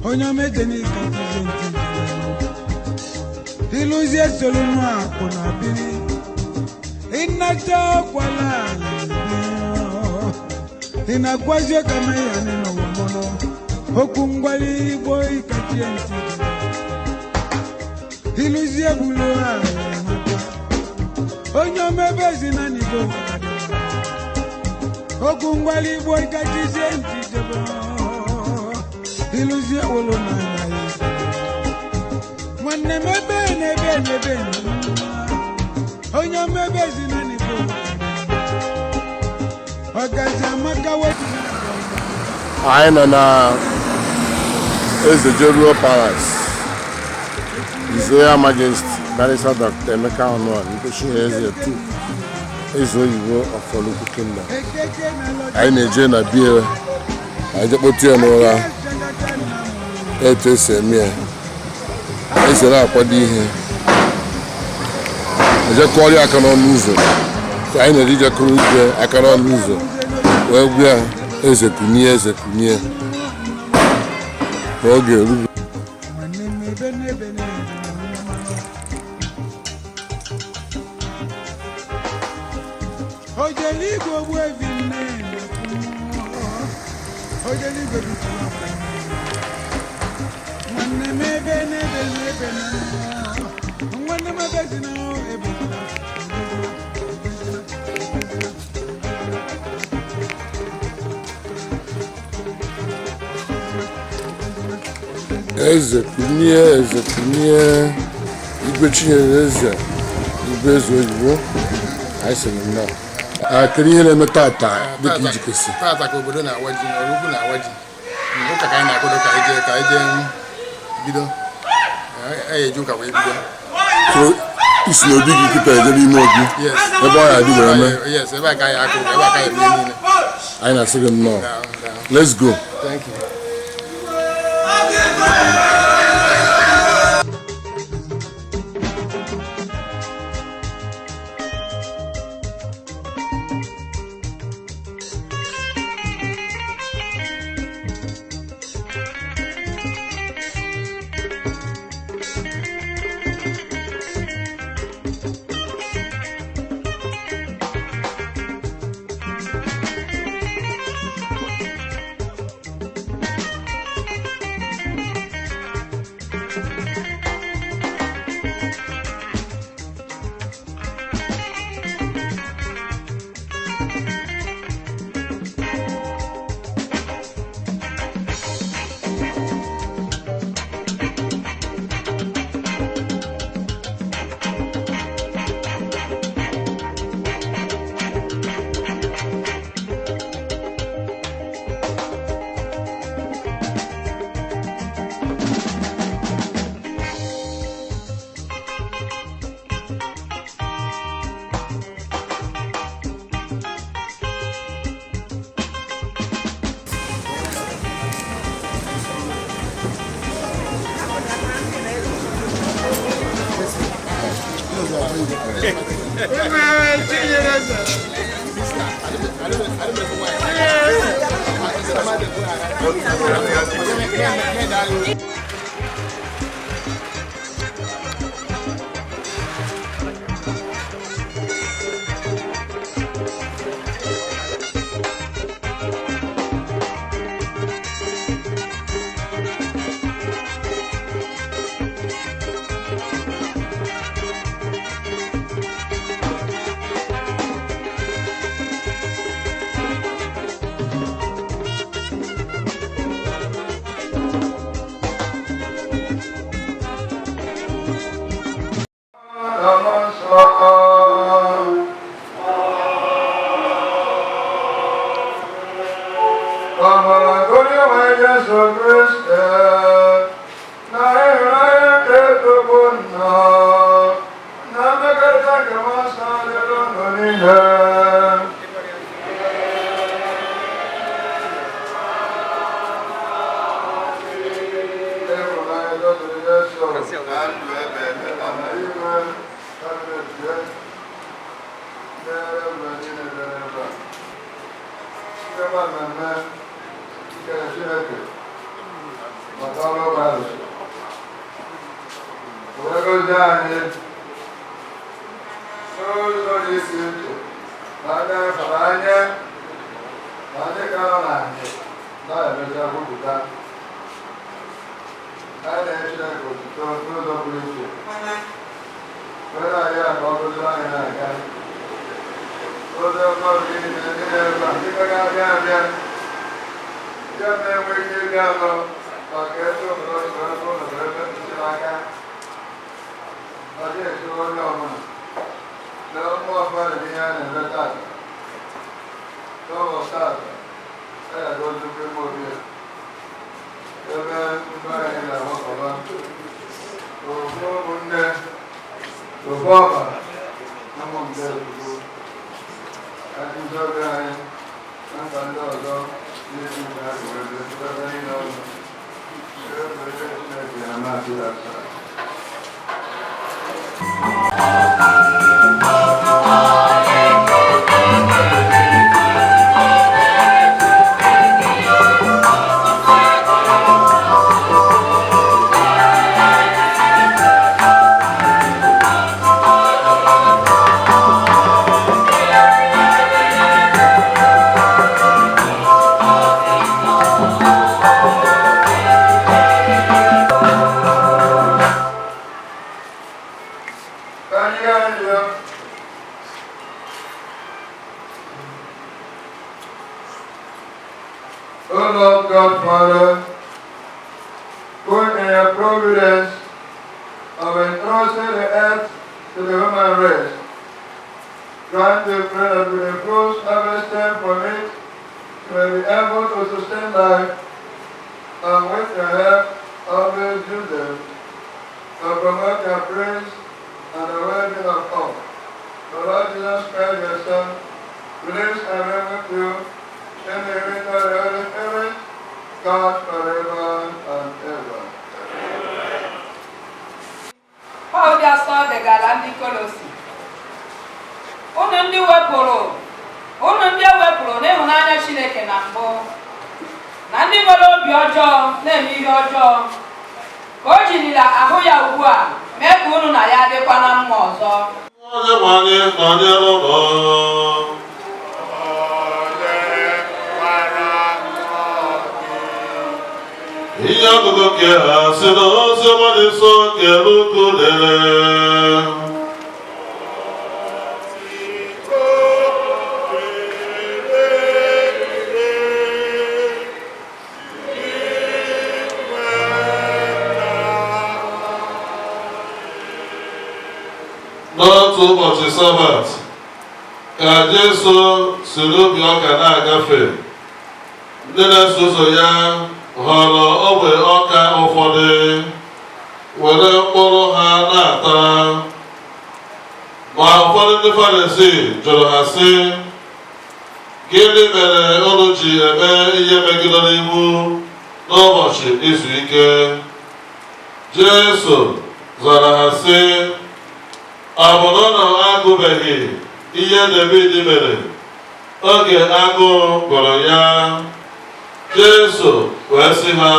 Onye omeze n'ịkachizie ntị ijebe. Ịlụzie solu nụ akụ na biri. Ịnata ọkwala ala ị na-agwazi ka mee ya n'ụwa mụnụ okwu ngwali igbo ịkachie ntị ịlụzie bulu ala onye omebe ezi na n'igbo okwu ngwali igbo ịkachizie ntị jebe ịlụzie wolo n'anya ya nwanne m ebe na ebe na ebe na onye omebe ezi na n'igbo ọgazi amaka wetu. Anyị nọ na Eze Jeruo Palace. His Royal Majesty Barrister Dr. Emeka Ọnụa Nkechi Eze II, Eze Oyibo of Olukwu Kingdom. Ekeke na lọta. Anyị na-eje na bie, anyị je kpọtụ ya n'ụra etu esi eme ya. Eze na-akwado ihe, eje kụọrọ ya aka n'ọnụ ụzọ. So anyị na-eje ije kụrụ ije aka n'ọnụ ụzọ wee gwa ya, "Eze kunie, eze kunie," n'oge erugo. Nwanne m ebe n'ebe n'ebe na onye ọma. Ojeligwe ogbu evi nne na-ekwu. Ojeligwe bikwu. Nwanne m ebe n'ebe n'ebe na nwanne m ebe si na ebe si na ebe si na ebe si na. Eze kunie, eze kunie. Igwe Chinyere Eze, igwe eze oyibo, anyị sịrị nnọọ. Ah, kedu ihe na-eme tata dịka ijikesi? Tata ka obodo na-awa ji, Ọraukwu na-awa ji. Ụka ka anyị na-akwado ka anyị jee bido. Anyị eji ụka wee bido. So isi n'obi gị kịta eje n'ime obi? Yes. Ebe ọ ya adị wee mee? Yes, ebe a ka anyị akụ, ebe a ka anyị eme ihe niile. Anyị na-asị gị nnọọ. Daalụ, daalụ. Let's go. Thank you. Amara nke Onyenwe anyị Jesu Kristi na ịhụnanya nke Chukwu Nna na mmekọrịta nke Mmụọ Nsọ dịrị unu niile. Ịhụnanya dọtịrị Jesu. Igwe cabinet ya nyere mgbe niile bịara ebe a. Site na mmemme ikele Chineke. Maka ọrụ ụka rụsịrị. Wee gọzie anyị n'ụzọ dị iche iche na ndị fara anya na ndị ka nọ na anyị na-emecha kwupụta. Anyị na-enye Chineke otuto n'ụzọ pụrụ iche. Were anyị a ka ọ gọzie anyị na-aga. Ụzọ mmadụ niile ndị na-ebe a, ndị ka ga-abịa abịa, ndị a na-enweghị ike ịbịa nọ maka etu obodo si wee bụrụ na ebe mkpịsịrị aka. Ọ dịghị echu onye ọbụla. Lee ụmụ ọbụla n'ihe a na-eme taata. N'ụbọchị taata, a ga-aga ozugbo ime obi ya. Ebe ndị anyị na-agbakọba. Ofu ụmụnne, ofu ọbara, na ụmụ nde ozugbo. Ka ndị ọbịa anyị na mba ndị ọzọ na-eji mgbe ha ji wee bịa ebe niile ọnụ. Ebe ebe Chineke ya na-atụ ya asaa. Ka anyị gaa njem. O Lord God Father, who in your providence have entrusted the earth to the human race, grant we pray that with the fruits harvested from it, we may be able to sustain life, and with your help always use them to promote your praise and the well-being of all. The Lord Jesus Christ, your Son, who lives and reigns with you in the unity of the Holy Spirit, God forever and ever. Pọl dị asọ degara ndị Kolosi, unu ndị wepụrụ, unu ndị ewepụrụ n'ịhụnanya Chineke na mbụ, na ndị nwere obi ọjọọ na-eme ihe ọjọọ, ka o jirila ahụ ya ugbu a mee ka unu na ya dịkwa na mma ọzọ. Onye nwe anyị nọnyere ụlọ. Ihe ọgụgụ nke ha si n'ozi ọma dị nsọ nke Luku dere. N'otu ụbọchị Sabat, ka Jesu si n'ubi ọka na-agafe, ndị na-eso ụzọ ya họrọ ogbe ọka ụfọdụ were mkpụrụ ha na-ata. Ma ụfọdụ ndị Farisii jụrụ ha sị, "Gịnị mere unu ji eme ihe megidere iwu n'ụbọchị izu ike?" Jesu zara ha sị, "Ọ bụ na unu agụbeghị ihe David mere oge agụụ gụrụ ya?" Jesu wee sị ha,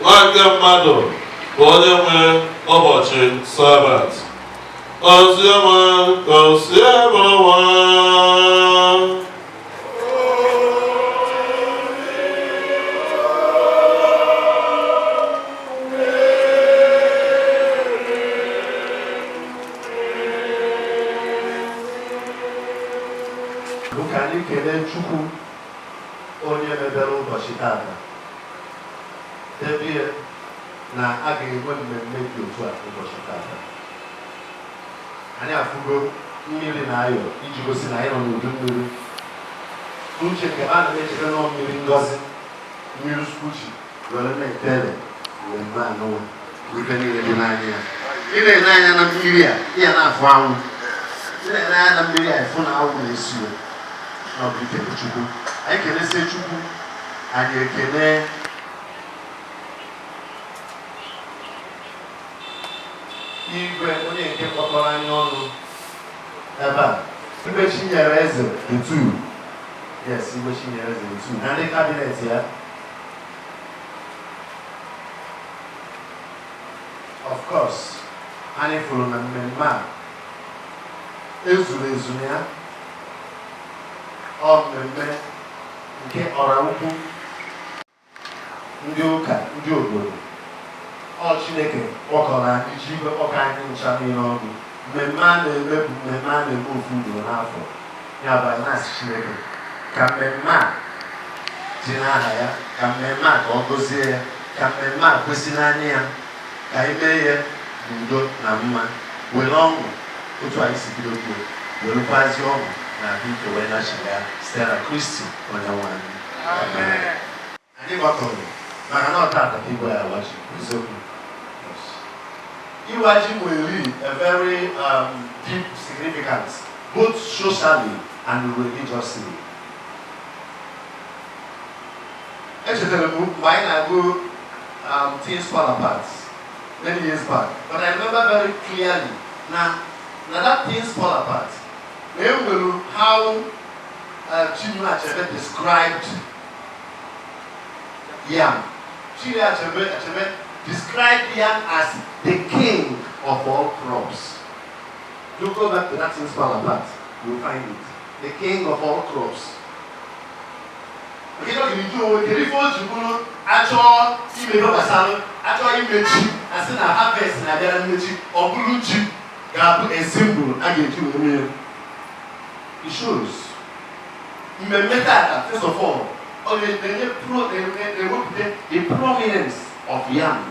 "Nwa nke mmadụ bụ onye nwe ụbọchị Sabat." Oziọma ka o si bụrụ nwa. Bụ ka anyị kelee Chukwu onye mebere ụbọchị tata, debie na a ga-enwe mmemme dị otu a ụbọchị tata. Anyị afụgo mmiri na-ayọ iji gosi na anyị nọ n'udu mmiri. N'uche nke m, ana m echere nọ mmiri ngọzi, mmiri Chukwu ji were na-etele mmemme anụnwa na ife niile dị n'anya ya. Ị na-ene anya na mmiri a, ị ya na-afụ anwụ. Ị na-ene anya na mmiri a, ịfụ na anwụ na-esi ya. Na ọ bụ ikele Chukwu. Anyị kelesie Chukwu, anyị ekele igwe onye nke kpọkọrọ anyị ọnụ ebe a, Igwe Chinyere Eze Etu. Yes, Igwe Chinyere Eze Etu na ndị cabinet ya. Of course, anyị fụrụ na mmemme a ezuru ezu na ya. Ọ mmemme nke Oraukwu, ndị ụka, ndị obodo, ọ Chineke kpọkọrọ anyị ji igwe kpọkọ anyị ncha niile ọnụ. Mmemme a na-eme bụ mmemme a na-eme ofu ugboro n'afọ. Ya bụ, anyị na-asị Chineke ka mmemme a dị n'aha ya, ka mmemme a ka ọ gọzie ya, ka mmemme a kwesị n'anya ya, ka anyị mee ya n'udo na mma, were ọṅụ otu anyị si bido kwuo, werekwazi ọṅụ na ahụike wee nachigha site na Kristi onye nwe anyị. Amen. Anyị gbakọrọ maka na ọ tata ka igwe ya awa ji. Eziokwu. Yes. Iwa ji nwere a very deep significance, both socially and religiously. Echetara m mgbe anyị na-agụ Things Fall Apart many years back, but I remember very clearly na that Things Fall Apart na e nwere how Chinua Achebe described yam. Chinua Achebe described yam as the king of all crops. You go back to that Things Fall Apart, you'll find it. The king of all crops. Kedu ogiri onwe, kedu ife o ji bụrụ achọọ ime ihe gbasara achọọ imechi, asị na harvest na-abịa na mmechi, ọ bụrụ ji ga-abụ a symbol a ga-eji wee mee? It shows mmemme tata, first of all, ọ na-enye pro na-ewepụta the prominence of yam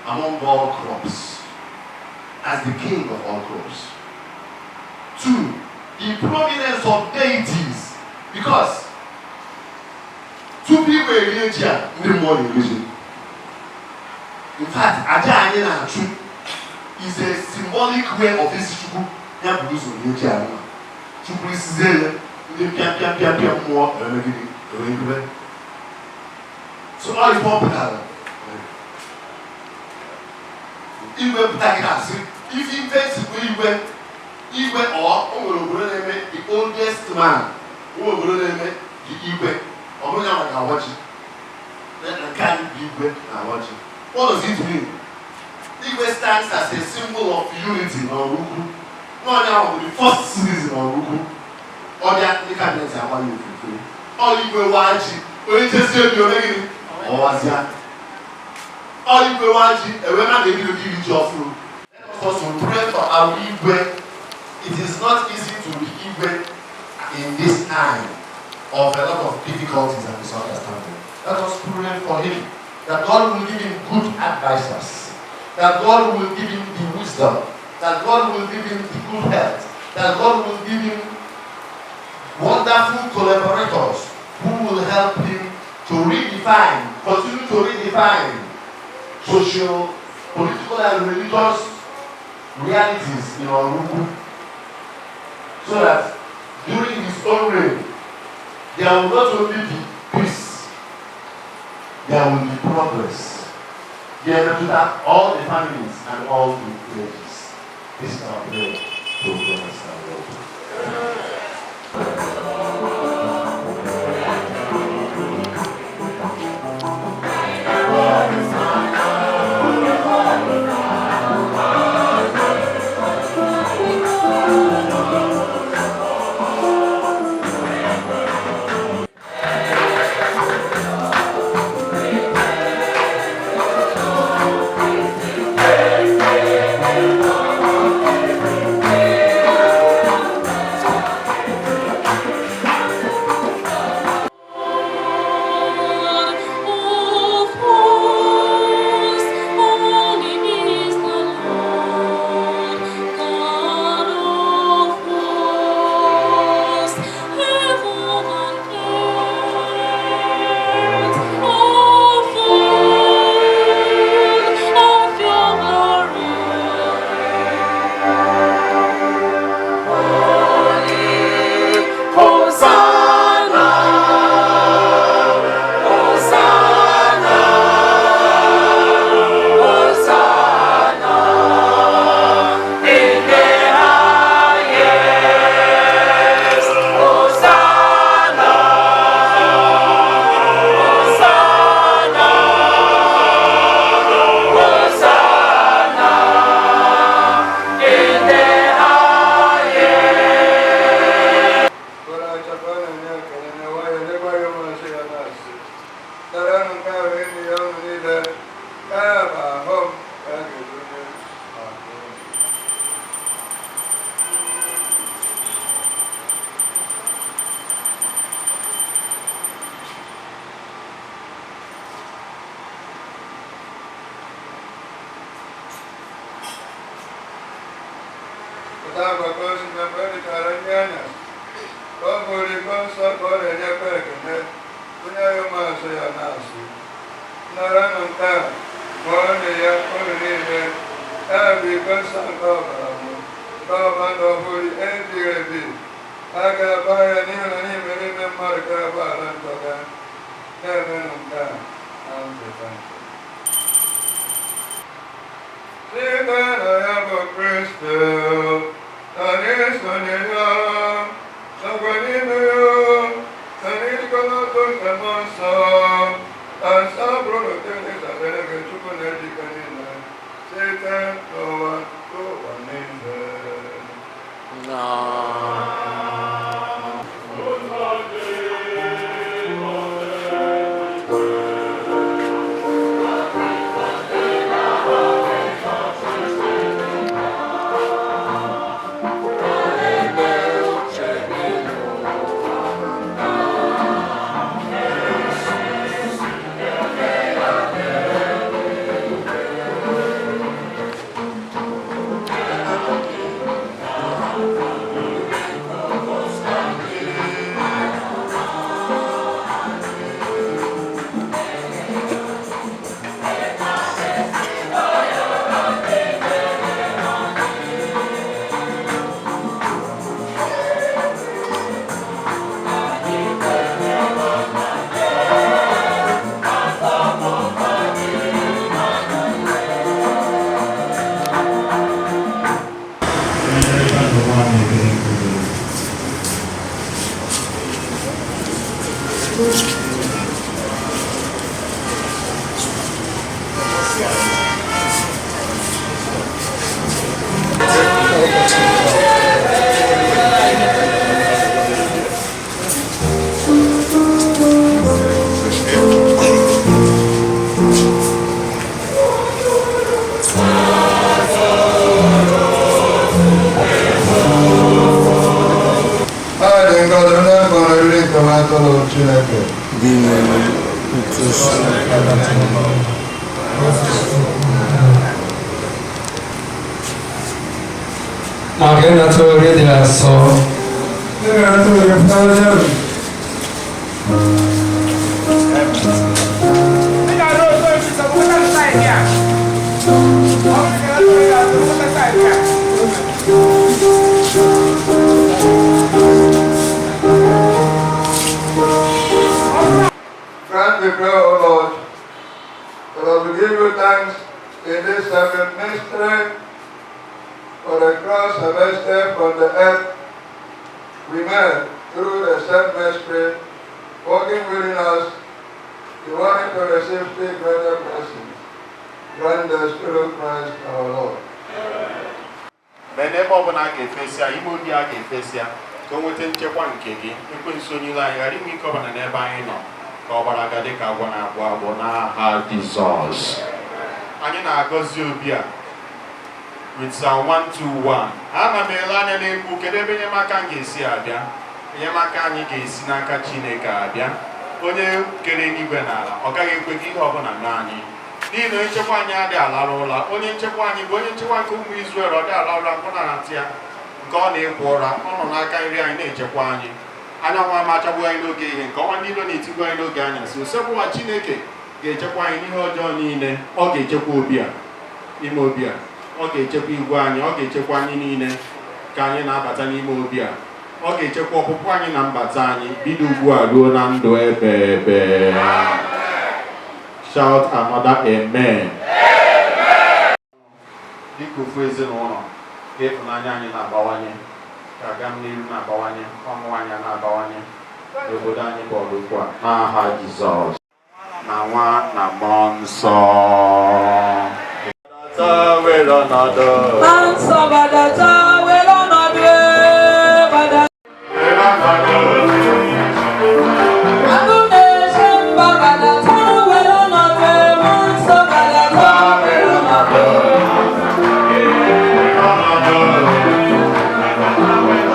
among all crops as the king of all crops. Two, the prominence of deities, because tupu igwe erie ji a, ndị mmụọ na-eri ji. In fact, aja anyị na-achụ is a symbolic way of isi Chukwu ya bụ ụzọ rie ji ahụ. Chukwu isizie ya, ndị mpịa mpịa mpịa mpịa mmụọ emegide ewegide. So ọ ife ọ pụtara, igwe pụta gị na-asị ife ife sikwa igwe igwe. Ọ o nwere obodo na-eme the oldest man, o nwere obodo na-eme the igwe, ọ bụrụ ya maka awa ji. Na nke anyị bụ igwe na awa ji. What does it mean? Igwe stands as a symbol of unity n'Oraukwu. N'ọnya ahụ bụ the first citizen n'Oraukwu. Ọbịa, ndị cabinet agba ya ofufe. Ọ igwe waa ji, onye chezie bi ome gịnị, ọwazịa. Ọ igwe waa ji, ewe na na-ebido iri ji ọfụrụ. Let us also pray for our igwe. It is not easy to be igwe in this time of a lot of difficulties and misunderstanding. Let us pray for him that God will give him good advisors, that God will give him the wisdom, that God will give him the good health, that God will give him wonderful collaborators who will help him to redefine, continue to redefine social, political, and religious realities in Oraukwu, so that during his own reign, there will not only be peace, there will be progress. Ga-emetụta all the families and all the villages. This is our prayer to Christ our Lord. Otu agwa ka o si na mgbe e richara nri anyasị, ka ọ bụrụ iko nsọ ka ọ na-enyekwa ekele, onye ya ụmụazụ ya na-asị, naranụ nke a, ṅụọnụ ya unu niile, ya bụ iko nsọ nke ọbara m, nke ọba na ọbụrụ ebighị ebi. A ga-agba ya n'ihi na n'ime n'ime mmadụ ka agbaghara njọ ga na-emenụ nke a na ncheta nke. Site na ya bụ Kristi, na n'isonye ya, nakwa n'ime ya, na n'ịdịkọ n'otu nke Mmụọ Nsọ, ka nsọpụrụ na otuto dịrị gị Chukwu na-ejike niile, site n'ụwa ruo ụwa niile. Ha dị ngọzi ndị mkpọrọ oriri nke nwa atụrụ Chineke. Dị n'elu Maka ịnata oriri dị asọ. Grant, we pray, O Lord, that as we give you thanks in this sacred mystery for the cross harvested from the earth, we may, through the same mystery, working within us, the wanting to receive still greater blessings. Grant us through Christ our Lord. Mee n'ebe ọbụla a ga-efesịa ime obi a ga-efesịa ka o nweta nchekwa nke gị ekwensu onye iro anyị ghara inwe ike ọbụla n'ebe anyị nọ ka ọ gbara aga dịka agwọ na-agbọ agbọ n'aha Jizọs. Anyị na-agọzi obi a with Psalm 121. Ana m ele anya n'egwu, kedu ebe enyemaka m ga-esi abịa? Enyemaka anyị ga-esi n'aka Chineke abịa, onye kere eluigwe na ala. Ọ gaghị ekwe ka ihe ọbụla mee anyị n'ihi na onye nchekwa anyị adịghị alarụ ụra. Onye nchekwa anyị bụ onye nchekwa nke ụmụ Izrel, ọ dị ala ụra nke ọ na-atị ya nke ọ na-ekwo ụra. Ọ nọ n'aka nri anyị na-echekwa anyị. Anyanwụ amachagbu anyị n'oge ihe nke ọnwa ndị iro na-etigbu anyị n'oge anyasị. Osebụwa Chineke ga-echekwa anyị n'ihe ọjọọ niile. Ọ ga-echekwa obi a, ime obi a, ọ ga-echekwa igwe anyị, ọ ga-echekwa anyị niile ka anyị na-abata n'ime obi a. Ọ ga-echekwa ọpụpụ anyị na mbata anyị bido ugbu a ruo na ndụ ebe ebe. Shout another amen. Dịka ofu ezinụlọ, ka ịfụnanya anyị na-abawanye, ka aga m n'iru na-abawanye, ọṅụ anyị na-abawanye n'obodo anyị bụ Ọraukwu a, n'aha Jizọs na Nwa na Mmụọ Nsọ. Were ọnọdụ. Nsọ gbadata were ọnọdụ gbadata. Agụ na-eche mba gbadata were ọnọdụ. Mmụọ nsọ gbadata were ọnọdụ.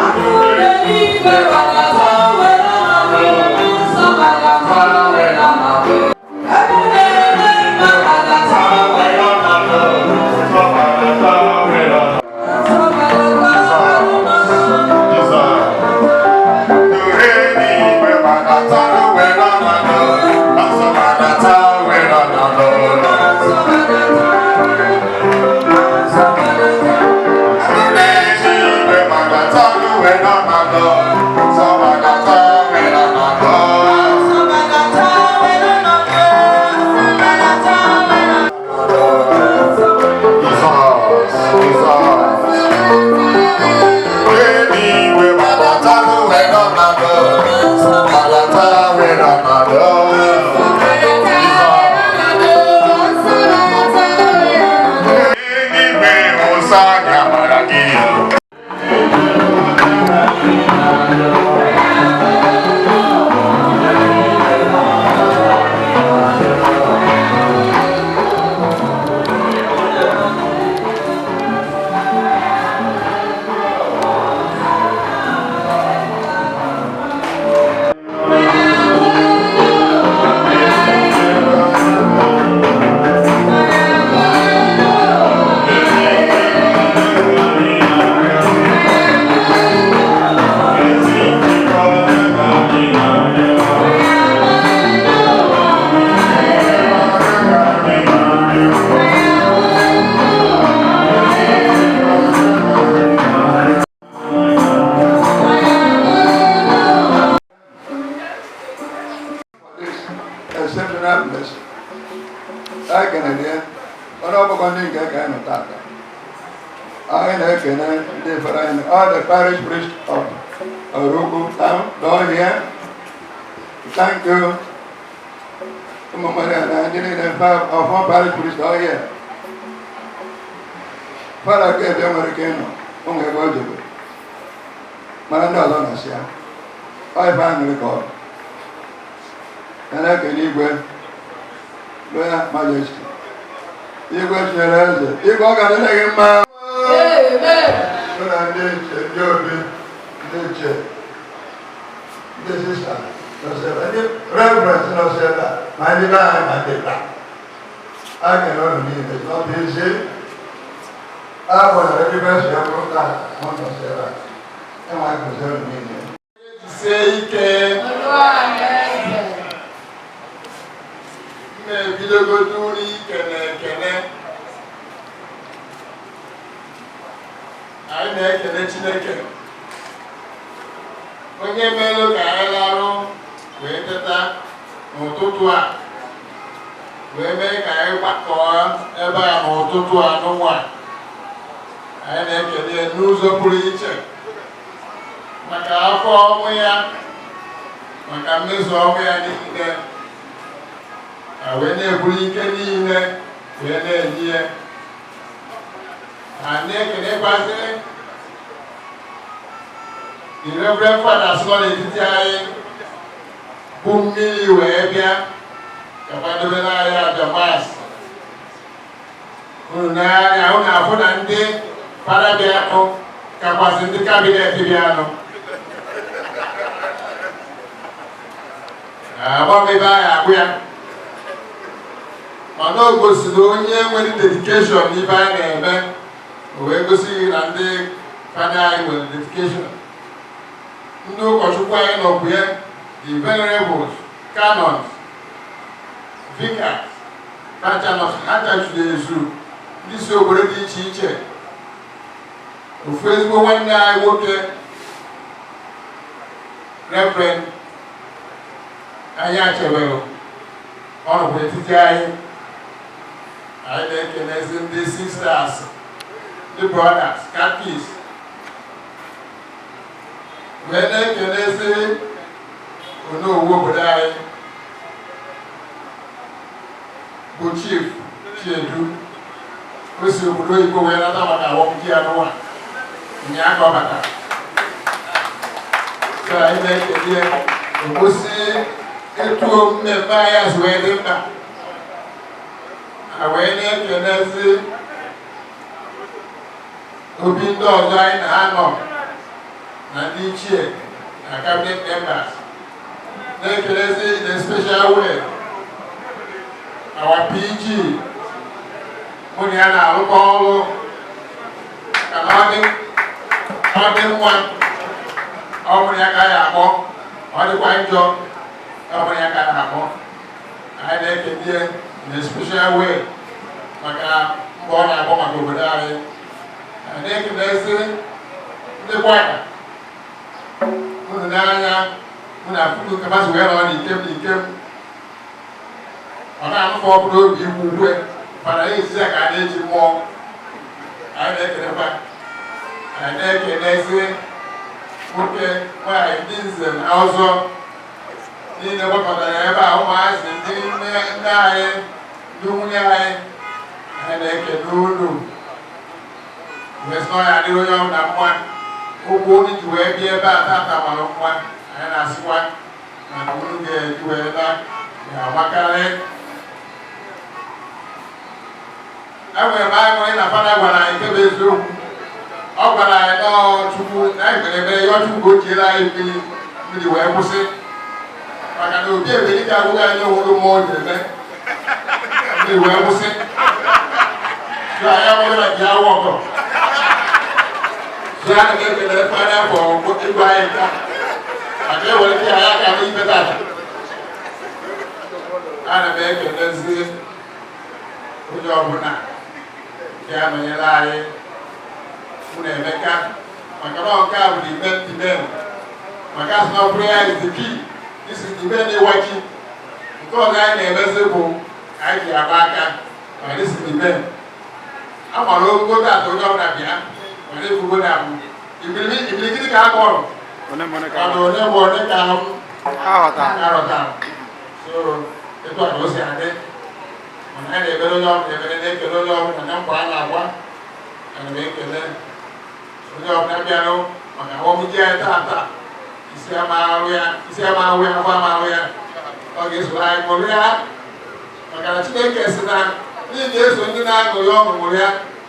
Agụ na-eluigwe gbadata were ọnọdụ. Mmụọ nsọ gbadata were ọnọdụ. Agụ na-eme mma gbadata were ọnọdụ. Anyị kenere ya ọnụ ọgbakọ ndị nke ka anyị nọ tata. Anyị na-ekene ndị fere anyị, all the parish priest of Oraukwu town down here. Thank you. Ụmụ Maria na ndị niile ọfọ parish priest all here. Fada ka ebe nwere ike ịnọ ụmụ ebe o jebe, mana ndị ọzọ nọsi ya. Ọ ife aṅụrị ka ọ bụ. Ya na-ekene igwe, Royal Majesty Igwe Chinyere Eze, igwe, ọ ga-adịrị gị mma. Mụ na ndị iche, ndị obi, ndị iche, ndị sista nọsi ebe, ndị reverend nọsi ebe a, ma ndị be anyị ma ndị taa, a kere unu niile. It's not easy. A gwara ndị be si ya bụrụ taa mụ nọsi ebe a enwe anyị unu niile. Sie ike. M na-ebidogodu ikene ekene. Anyị na-ekene Chineke onye mere ka anyị larụ wee teta n'ụtụtụ a, wee mee ka anyị gbakọọ ebe a n'ụtụtụ a n'ụwa. Anyị na-ekene ya n'ụzọ pụrụ iche maka afọ ọnwụ ya, maka mmezu ọnwụ ya niile, ka wee na-eburu ike niile wee na-enye ya. Ha na-ekenekwazi the Reverend Fathers nọ n'etiti anyị bụ mmiri wee bịa ka kwadobere anyị aja Mass. Unu n'anya, unu afụ na ndị fada bịanụ kakwasị ndị cabinet bịanụ. Agbamibe anyị agbụ ya, mana o gosiri onye nwere dedication n'ife anyị na-eme. O wee gosi gị na ndị fada anyị nwere dedication, ndị ụkọchukwu anyị nọkwu ya, the venerables, canons, vicars, ha chachuru ezu, ndị si obodo dị iche iche. Ofu ezigbo nwanne anyị nwoke, Reverend anyị achebere ọrụ n'etiti anyị. Anyị na-ekenezi ndị sisters, ndị brothers, catechist, wee na-ekenezi onowu obodo anyị bụ Chief Chiedu. O si obodo oyibo wee nata maka awọmji ya n'ụwa ụnyaahụ ka ọ batara. So anyị na-ekele ya, ogosi etu mmemme anyị si wee dị mkpa. A wee na-ekelezi obi ndị ọzọ anyị na ha nọ na ndị ichie na cabinet members, na-ekelezi in a special way our PG, mụ na ya na-arụkọ ọrụ ka na ọ dị mma, ọ bụrụ ya ka anyị akpọ, ọ dịkwa njọ, ọ bụrụ ya ka anyị akpọ. Anyị na-ekele in a special way maka mbọ ọ na-agbọ maka obodo anyị. Anyị na-ekelezi ndị kwaya unu n'anya unu afụgo ka masị wee nọ n'ikem n'ikem. Ọ na-anụkọ ọbụla obi ikwu ukwe, mana ezi ya ka a na-eji mmụọ. Anyị na-ekelekwa, anyị na-ekelezi nwoke, nwaanyị, ndị nze na ọzọ niile gbakọtara ebe a, ụmụazị, ndị nne anyị, ndị nwunye anyị. Anyị na-ekele unu wee sị na ọ ya adịrị onye ọbụla mma. Ụkwụ unu ji wee bịa ebe a tata mara mma. Anyị na-asịkwa na unu ga-eji wee na ga-amakarị. Enwere m aṅụrị na fada gwara anyị nke bụ eziokwu. Ọ gwara anyị nọọ Chukwu na anyị mere ebere yọọ Chukwu ka o jiere anyị mmiri, mmiri wee kwụsị, maka na obi ebere ka agwụghị anyị onwere mmụọ ji eme mmiri wee kwụsị. So anyị amaghị na ji awụ ọkọ. So ana m ekele fada for ịgwa anyị nke a, maka ewere ike anyị aka n'ife tata. Ana m ekelezi onye ọbụla ga-anọnyere anyị, mụ na Emeka, maka na nke a bụ the main, the main, maka asị na ọ bụrụ ya is the key. This is the main ịwa ji. Nke ọzọ anyị na-emezi bụ anyị ji agba aka. Maka this is the event. A mara ogogo taata onye ọbụla bịa, mana efugo na ibirikiti ka a kpọrọ. Mana onye bụ onye ka m arọtara. So, etu a ka o si adị. Mana anyị na-ekpere onye ọbụla ekpere, na-ekele onye ọbụla na mbọ a na-agba. Ana m ekele onye ọbụla bịarụ maka ọmụji anyị taata. Isi ama arụ ya, isi ama ahụ ya, afọ ama ahụ ya. Ọ ga-esoro anyị ṅụrịa, maka na Chineke sị na ndị na-eso ndị na-aṅụrị ọṅụ ṅụrịa,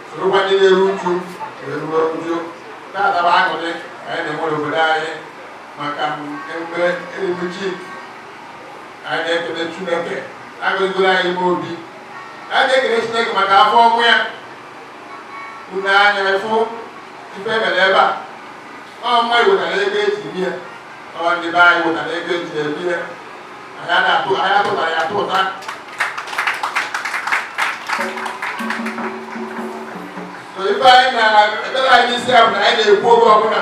sorokwa ndị na-eru uju wee ruo uju. Taata bụ aṅụrị anyị na-enwe n'obodo anyị maka emume erimu ji. Anyị na-ekele Chineke agọzigoro anyị ime obi. Anyị na-ekele Chineke maka afọ ọmụ ya. Unu anya ịfụ ife emere ebe a. Ọ mmadụ wetara ego eji eme ya, ọ ndị be anyị wetara ego eji eme ya. Anyị na-atụ, anyị atụtara ya atụ ụta. So ife anyị na ekpere anyị n'isi ya bụ na anyị na-ekwu oge ọbụla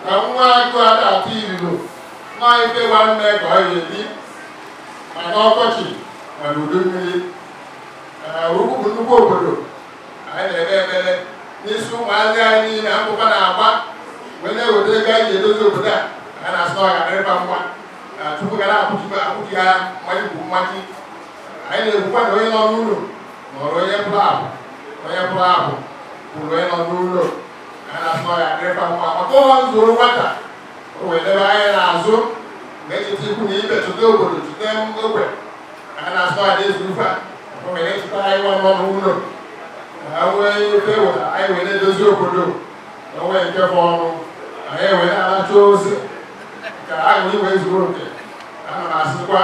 na nwa agụ a na-atụ iriro nwa ife gwa nne ka ọ ga-eri, ma n'ọkọchị ma n'udu mmiri. Ugwu bụ nnukwu obodo. Anyị na-eme ekpere n'isi ụmụazị anyị niile akwụkwọ na-agba wee na-eweta ego anyị ji edozi obodo a. A na-asị na ọ ga-adịrịba mma na Chukwu ga na-akwụchi ha mmaji bụ mmaji. Anyị na-ekwukwa na onye nọ n'ụlọ nọrọ onye pụrụ apụ, onye pụrụ apụ kwuru onye nọ n'ụlọ. A na-asị na ọ ga-adịrịba mma maka ụlọ nzụrụ nwata o wee debe anya n'azụ mgbe echeta ikwu na ibe chụta obodo chụta ogbe. A na-asị na ọ ga-ezu ife a o wee echeta anyị nwa nọ n'ụlọ ha nwee ife wetara anyị wee na-edozi obodo na onwe nke fọ ọnụ anyị wee na-alacha ozi ka aṅụrị wee zuru oke. Ana m asịkwa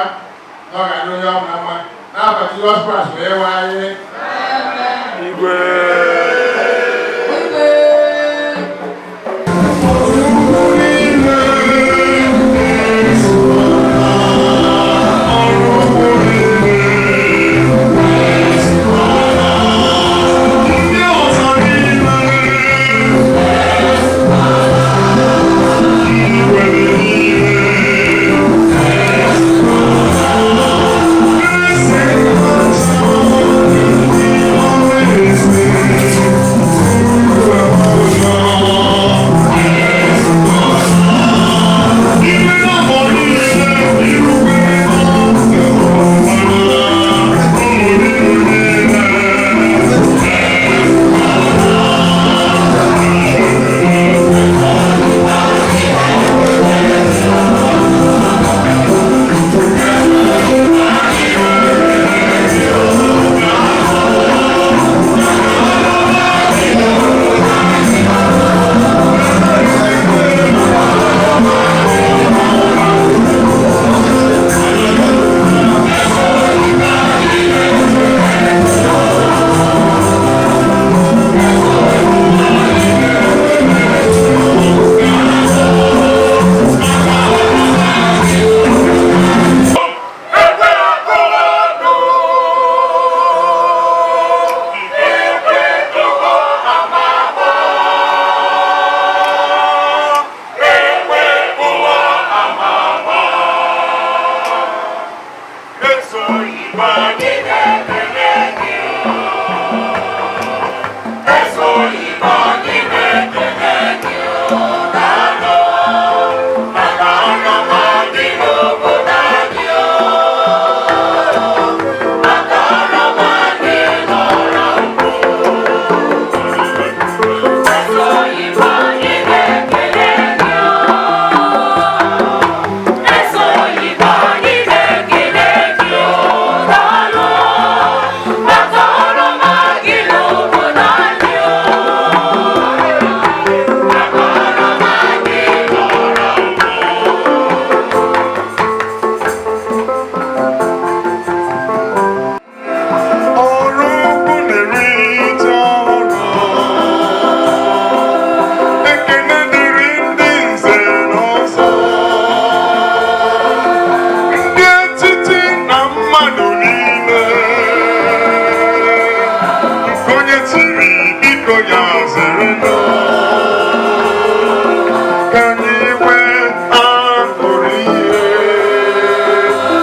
na ọ ga-adị onye ọbụla mma n'afa Jizọs Kraịst wee nwe anyị. Igwe.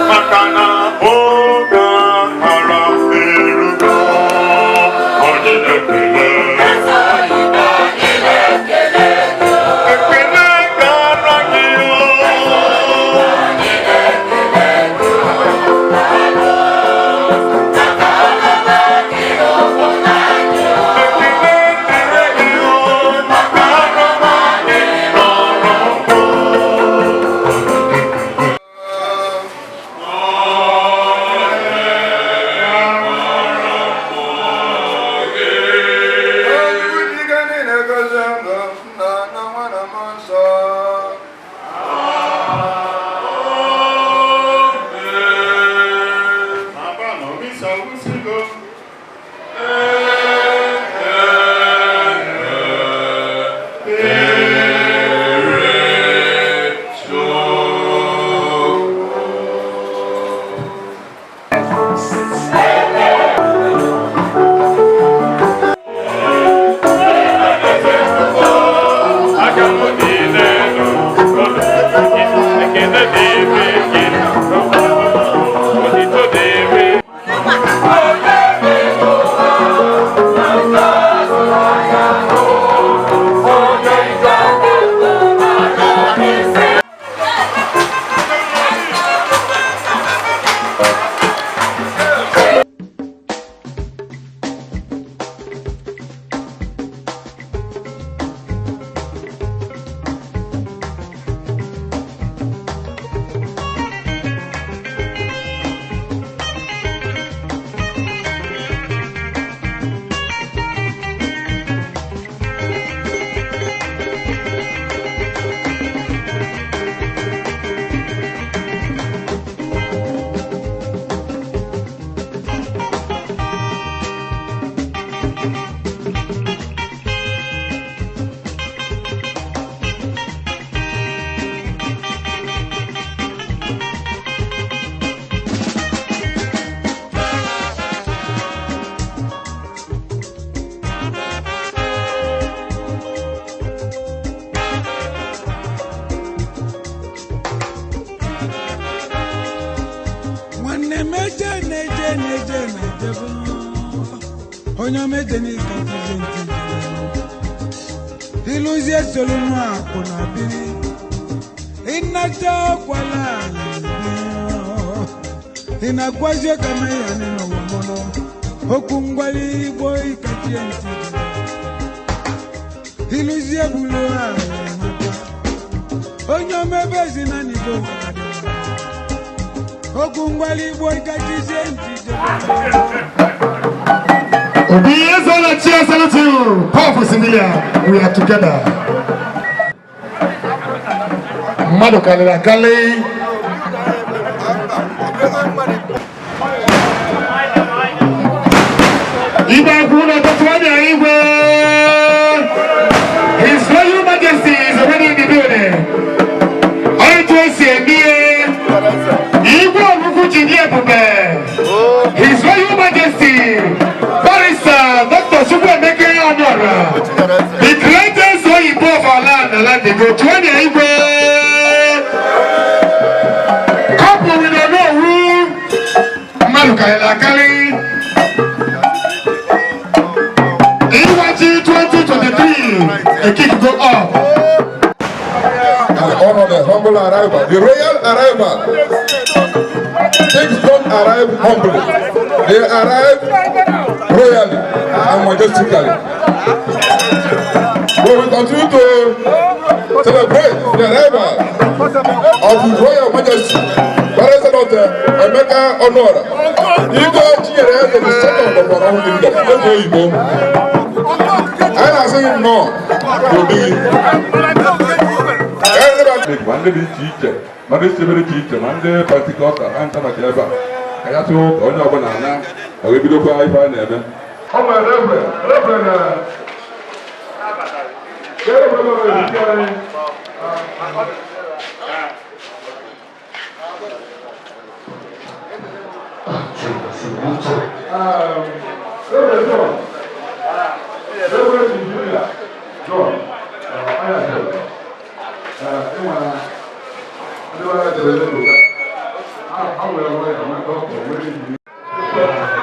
Maka na oge ahara erugo. Onye omeje n'ịkachizie ntị jere ịlụzie solu nụ akụ na biri ịnata ọkwala ị na-agwazie ka ma ya n'ụwa mụnụ okwu ngwali igbo ịkachie ntị jere ịlụzie bulu ala onye omebe ezi na n'igo okwu ngwali igbo ịkachizie ntị jere. Obi Ezola cheer salute you. Powerful civilian, we are together. Mmadụ karịrị akarị. Igwe akwụ na ọtụtụ anya igwe. His Royal Majesty is already in the building. Otu esi eme ihe. Igwe ọgwụgwụ ji dị ebube. His Royal Majesty, Barrister Dr. Chukwuemeka Ọnụọra, the greatest oyibo of our land, ala Igbo, tụọ na igwe. Couple with Onowu, mmadụ karịrị akarị. Ịwa ji 2023, the kick go up. And honor the humble arrival, the royal arrival. Things don't arrive humbly, they arrive royally and majestically. We will continue to celebrate the arrival of His Royal Majesty, Barrister Dr. Emeka Ọnụọra, Igwe Chinyere Eze the second of our own kingdom, Eze Oyibo. Anyị na-asị gị nnọọ n'obi gị. Ma ndị dị iche iche, ma ndị si ebe dị iche iche, ma ndị Pentecostal, ha ncha maka ebe a ka ya tụọ ka onye ọbụla na ọ wee bidokwa ife a na-eme. Ọ nwere reverend reverend anyị. Reverend John, Reverend Engineer John, anya ịma na ndị be anyị jere n'obodo ha nwere lawyer, nwee dọkịta, nwere injinia.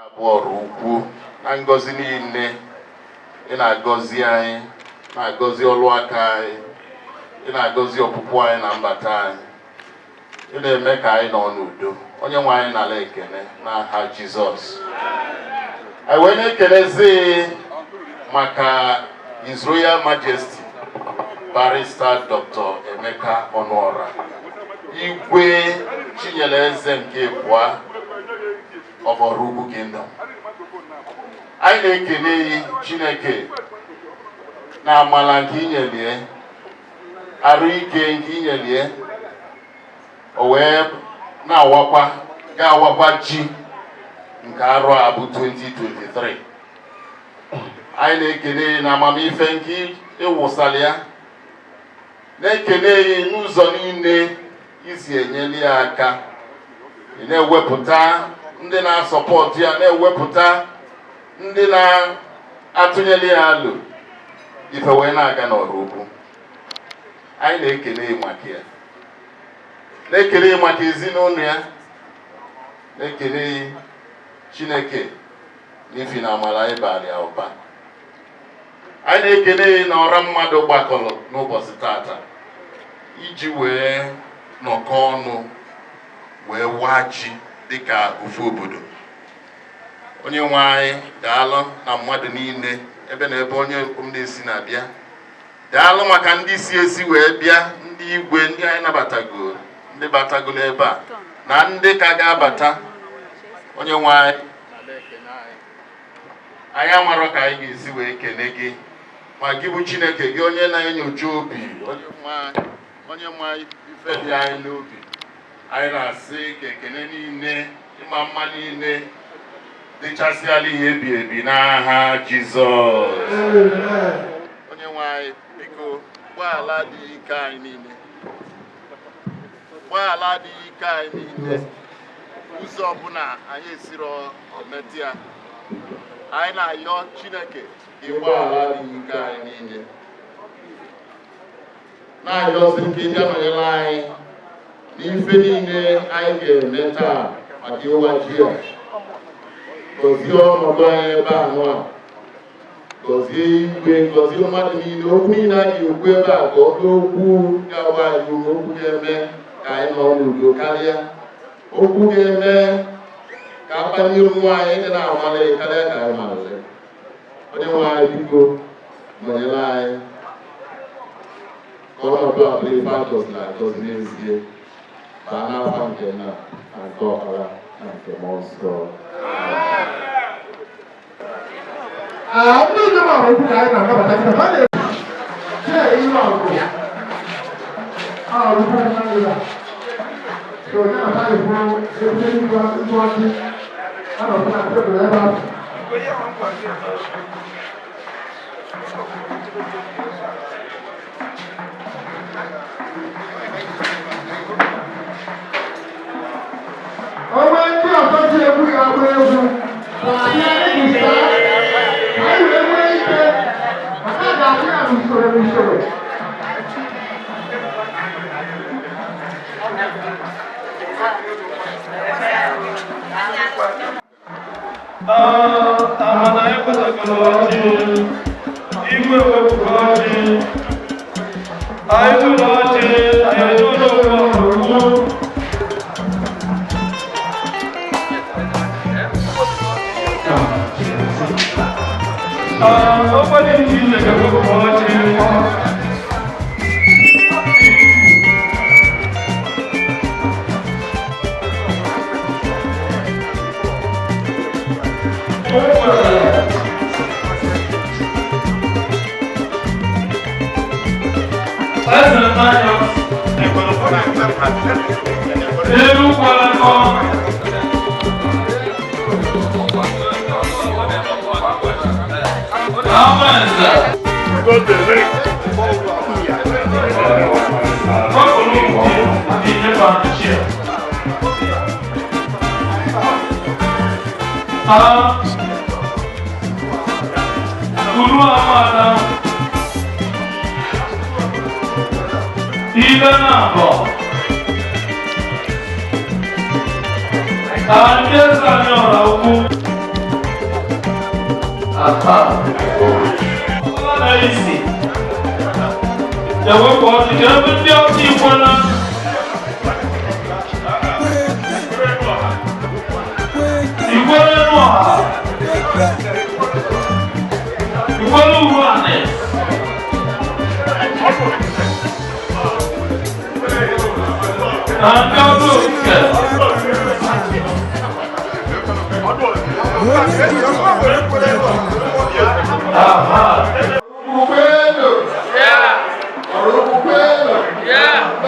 Abụọ ọrụ ukwu na ngọzi niile ị na-agọzi anyị, na-agọzi ọlụ aka anyị, ị na-agọzi ọpụpụ anyị na mbata anyị, ị na-eme ka anyị nọ n'udo. Onye nwe anyị, nala ekene n'aha Jizọs. Anyị wee na-ekelezi maka His Royal Majesty Barrister Dr. Emeka Ọnụọra, Igwe Chinyere Eze nke abụọ of Oraukwu Kingdom. Anyị na-ekele Chineke na amala nke inyelie, arụ ike nke inyelie, o wee na-awakwa ga-awakwa ji nke arụ a bụ 2023. Anyị na-ekele na amamife nke ịwụsala ya, na-ekele ya n'ụzọ niile isi enyeli ya aka. Ị na-ewepụta ndị na-asọpọtụ ya, na-ewepụta ndị na-atụnyere ya alụ ife wee na-aga n'ọrụ ukwu. Anyị na-ekele ya maka ya, na-ekele ya maka ezinụlọ ya, na-ekele ya Chineke n'ifi na amara ịbara ya ụba. Anyị na-ekele ya na ọra mmadụ gbakọrọ n'ụbọchị tata iji wee nọkọ ọnụ wee waa ji dịka ofu obodo. Onye nwe anyị, daalụ na mmadụ niile ebe na ebe onye na-esi na-abịa. Daalụ maka ndị si esi wee bịa, ndị igwe, ndị anyị nabatago, ndị batagolo ebe a na ndị ka ga-abata. Onye nwe anyị, anyị amarọ ka anyị ga-esi wee kene gị, ma gị bụ Chineke, gị onye na-enyocha obi, onye ma ife dị anyị n'obi. Anyị na-asị ka ekene niile, ịma mma niile dịchasịala ihe ebi ebi n'aha Jizọs. Onye nwe anyị, biko gbaala adịghị ike anyị niile, gbaala adịghị ike anyị niile, ụzọ ọbụla anyị esiro emetụ ya. Anyị na-ayọ Chineke ịgbaghara adịghị ike anyị niile, na-ayọzi nke ndị anọnyere anyị n'ife niile anyị ga-eme taa maka ịwa ji a. Gọzie ọnọdụ anyị ebe anụ a, gọzie igwe, gọzie mmadụ niile. Okwu niile anyị ga-ekwu ebe a, ka ọ bụ okwu ga-agba anyị ume, okwu ga-eme ka anyị nọ n'udo karịa, okwu ga-eme ka akpali onwe anyị dị na-amalị karịa ka anyị malị. Onye nwe anyị, biko nọnyere anyị ka ọnọdụ a bụrụ ife a gọziri agọzi n'ezie. Baa n'afa nke Nna na nke Ọkpara na nke Mmụọ Nsọ. Ndị njem ahụ okwu ka anyị na-anabata kịta ha na-eche ihe ọgụ ọrụ na so onye na-ata ekwu ebute igwe igwe ọjị a nọ na tebụl ebe ahụ. Onwe ndị ọzọ ji egwu ya agba egwu na-abịa ebisa ka anyị wee nwee ike maka a ga-abụ ya n'usoro n'usoro. Amana ekwetakọrọ ọjị, igwe wepụrụ ọjị, anyị tụrụ ọjị, anyị ejụrụ okwu. Ogbe dị iche iche ga-ewepụ ọjị. Eze mmanya elu kwara nkọ. Amaeze. Kọkụrụ ji dị chair. Ah, Uru amada. Ibe na-abọ. Ndị eze anyị ọra ukwu. Aha. Ọ na-esi. Ewepụ ọchị ka ebe ndị ọchị ikwela. Ikwere n'ọha. Ikwere uru anị. Na ndị ọrụ okike. Aha. Kwenu! Ọrụ kwenu! Ndị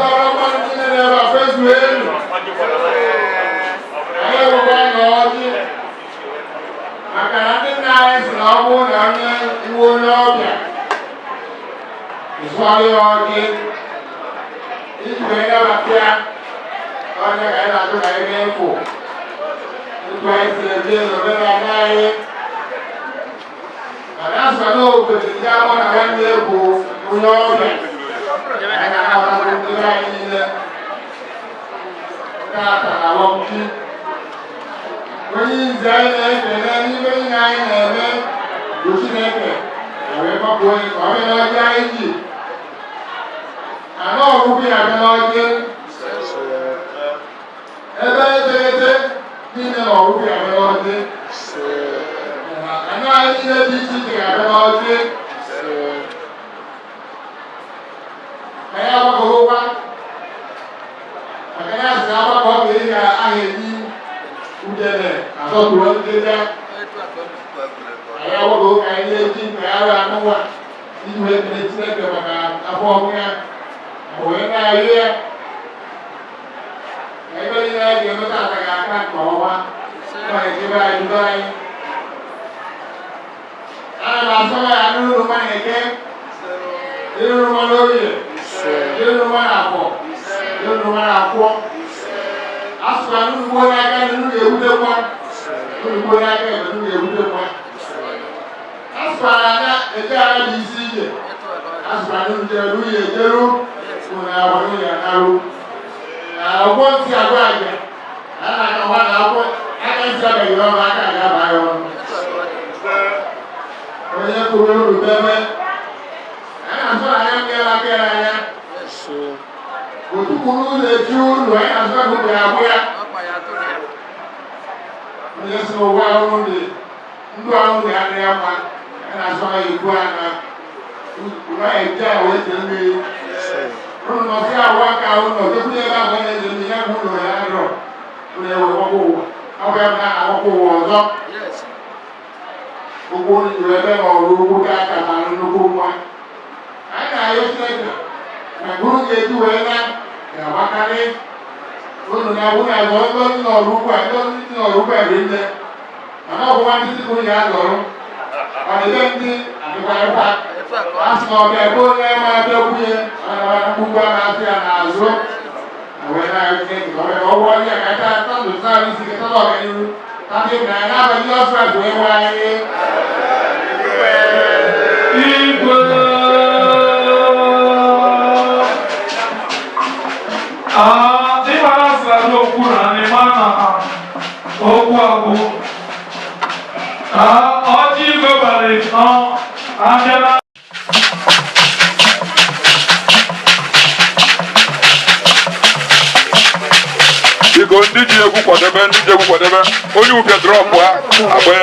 ọrụ mmadụ niile na-ebe a fezu elu. Anyị ewekwa na ọjị. Maka na ndị nna anyị sị na ọ bụrụ na onye iwe onye ọbịa, ịzụọrọ ya ọjị iji wee nabata ya, onye ka anyị na-achọ ka anyị na-efu. Otu anyị si ebi n'omenala anyị. Mana asọ n'obodo ndị amụ na nwanne bụ onye ọbịa. Anyị na-anabatakwa ndị be anyị niile. Tata na Lọmchi. Onye izi anyị na-ekele n'ime niile anyị na-eme bụ Chineke. Ya wee kpọpụ onye ka ọ bịa n'ọjị anyị ji. Ana ọgwụgwụ ya bịa n'ọjị. Ebe eteghete niile na ọgwụgwụ ya bịa n'ọjị. Ana anyị niile dị iche iche ga-abịa n'ọjị. Anyị agbakọghịkwa maka na asị na agbakọ ka ị ga-aha eji udele azọtụrụ ndịda. Anyị agbakọghị ka anyị na-eji nke arụ anụnwa iji wee kele Chineke maka afọ ọmụ ya ma wee na-ayọ ya na ebe niile anyị ga-eme tata ga-aka nke ọma ma echebe anyị dudo anyị. Ana m asọ ya n'ụlọ mma na Eke, ịrụrụ mma n'Orie, ịrụrụ mma n'Afọ, ịrụrụ mma n'Akwọ. Asụkwa n'ugbo n'aka na unu ga-ewutekwa, unu gbuo n'aka ebe unu ga-ewutekwa. sịkwara na eje ara bụ isi ije. A sịkwara na njeru ya ejeru, unu agwa ya narụ. Na ọgbọ ntị agwa aja. Na na akwa na akwụ aka ntị abaghị ọrụ aka ga-aba ya ọrụ. Onye kwuru uru bebe. A na-asụ na anya mmiri aka ya anya. Otu kwuru ụlọ echi ụlọ anyị na-asụ akụkụ ya abụ ya. Onye si n'ụwa ahụhụ dị ndụ ahụ dị adịghị ya mma. Anyị na-asụ anya ikwu a na ụlọ anyị eji ahụ eche mmiri. Ụlọ nọsị ahụ aka ụlọ jekwunye ebe ahụ na-eche mmiri ya bụ ụlọ ya adọ. Ụlọ ewe ọkụ ụwa. Ọ bụ ya bụ na akwụkwọ ụwa ọzọ. Ugwu ebe ma ọrụ ugwu ga aka ma nnukwu nwa. Anyị na-ayọ Chineke na bụrụ ga-eji wee na ga-agbakarị unu na awụ na azọ ndị ọrụ n'ọrụ ugwu a ndị ọrụ ndị n'ọrụ ugwu a dị nne mana ọgwụgwa ndị tupu ya azọrụ mana ebe ndị adịkwarịkwa a sị na ọbịa ebe onye ma abịa kwunye mana mana mgbugbu a na-asị ya n'azụ na wee na-ayọ Chineke ka ọ bịa ka ọ gwọọ ya ka taa tọndụ saa isi ka tọndụ ọganihu tadị na ya n'abalị ọsọ azụ ewe anyị. Igwe. Ah, ịmara asịrị okwu na ịma na okwu agwụ. Ah, ọjị igwe bara ịtọ abịa na. Biko, ndị ji egwu kwadebe, ndị ji egwu kwadebe, onye ụbịa drọpụ ha agba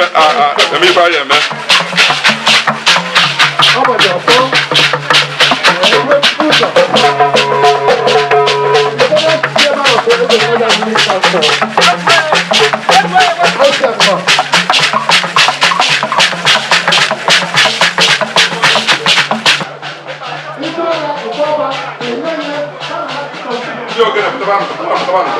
eme ife anyị eme. Ndị ogene pụtabanụ, pụtabanụ, pụtabanụ.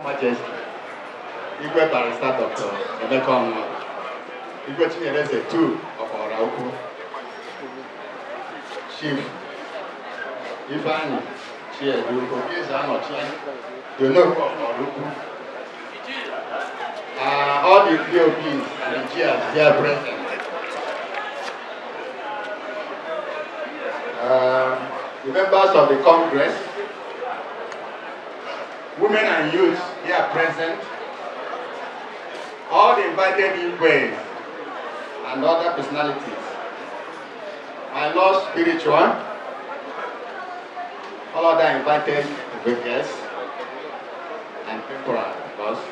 Majesty, Igwe Barrister Dr. Emeka Onwa, Igwe Chinyereze II of Oraukwu, Chief Ifeanyi Chiedu Obieze Anọchie, the Onowu of Oraukwu, all the POPs and the GRs here present. The members of the Congress, women and youth here present, all the invited Igwes and other personalities, my Lord Spiritual, all other invited Igwe guests and temporal guests,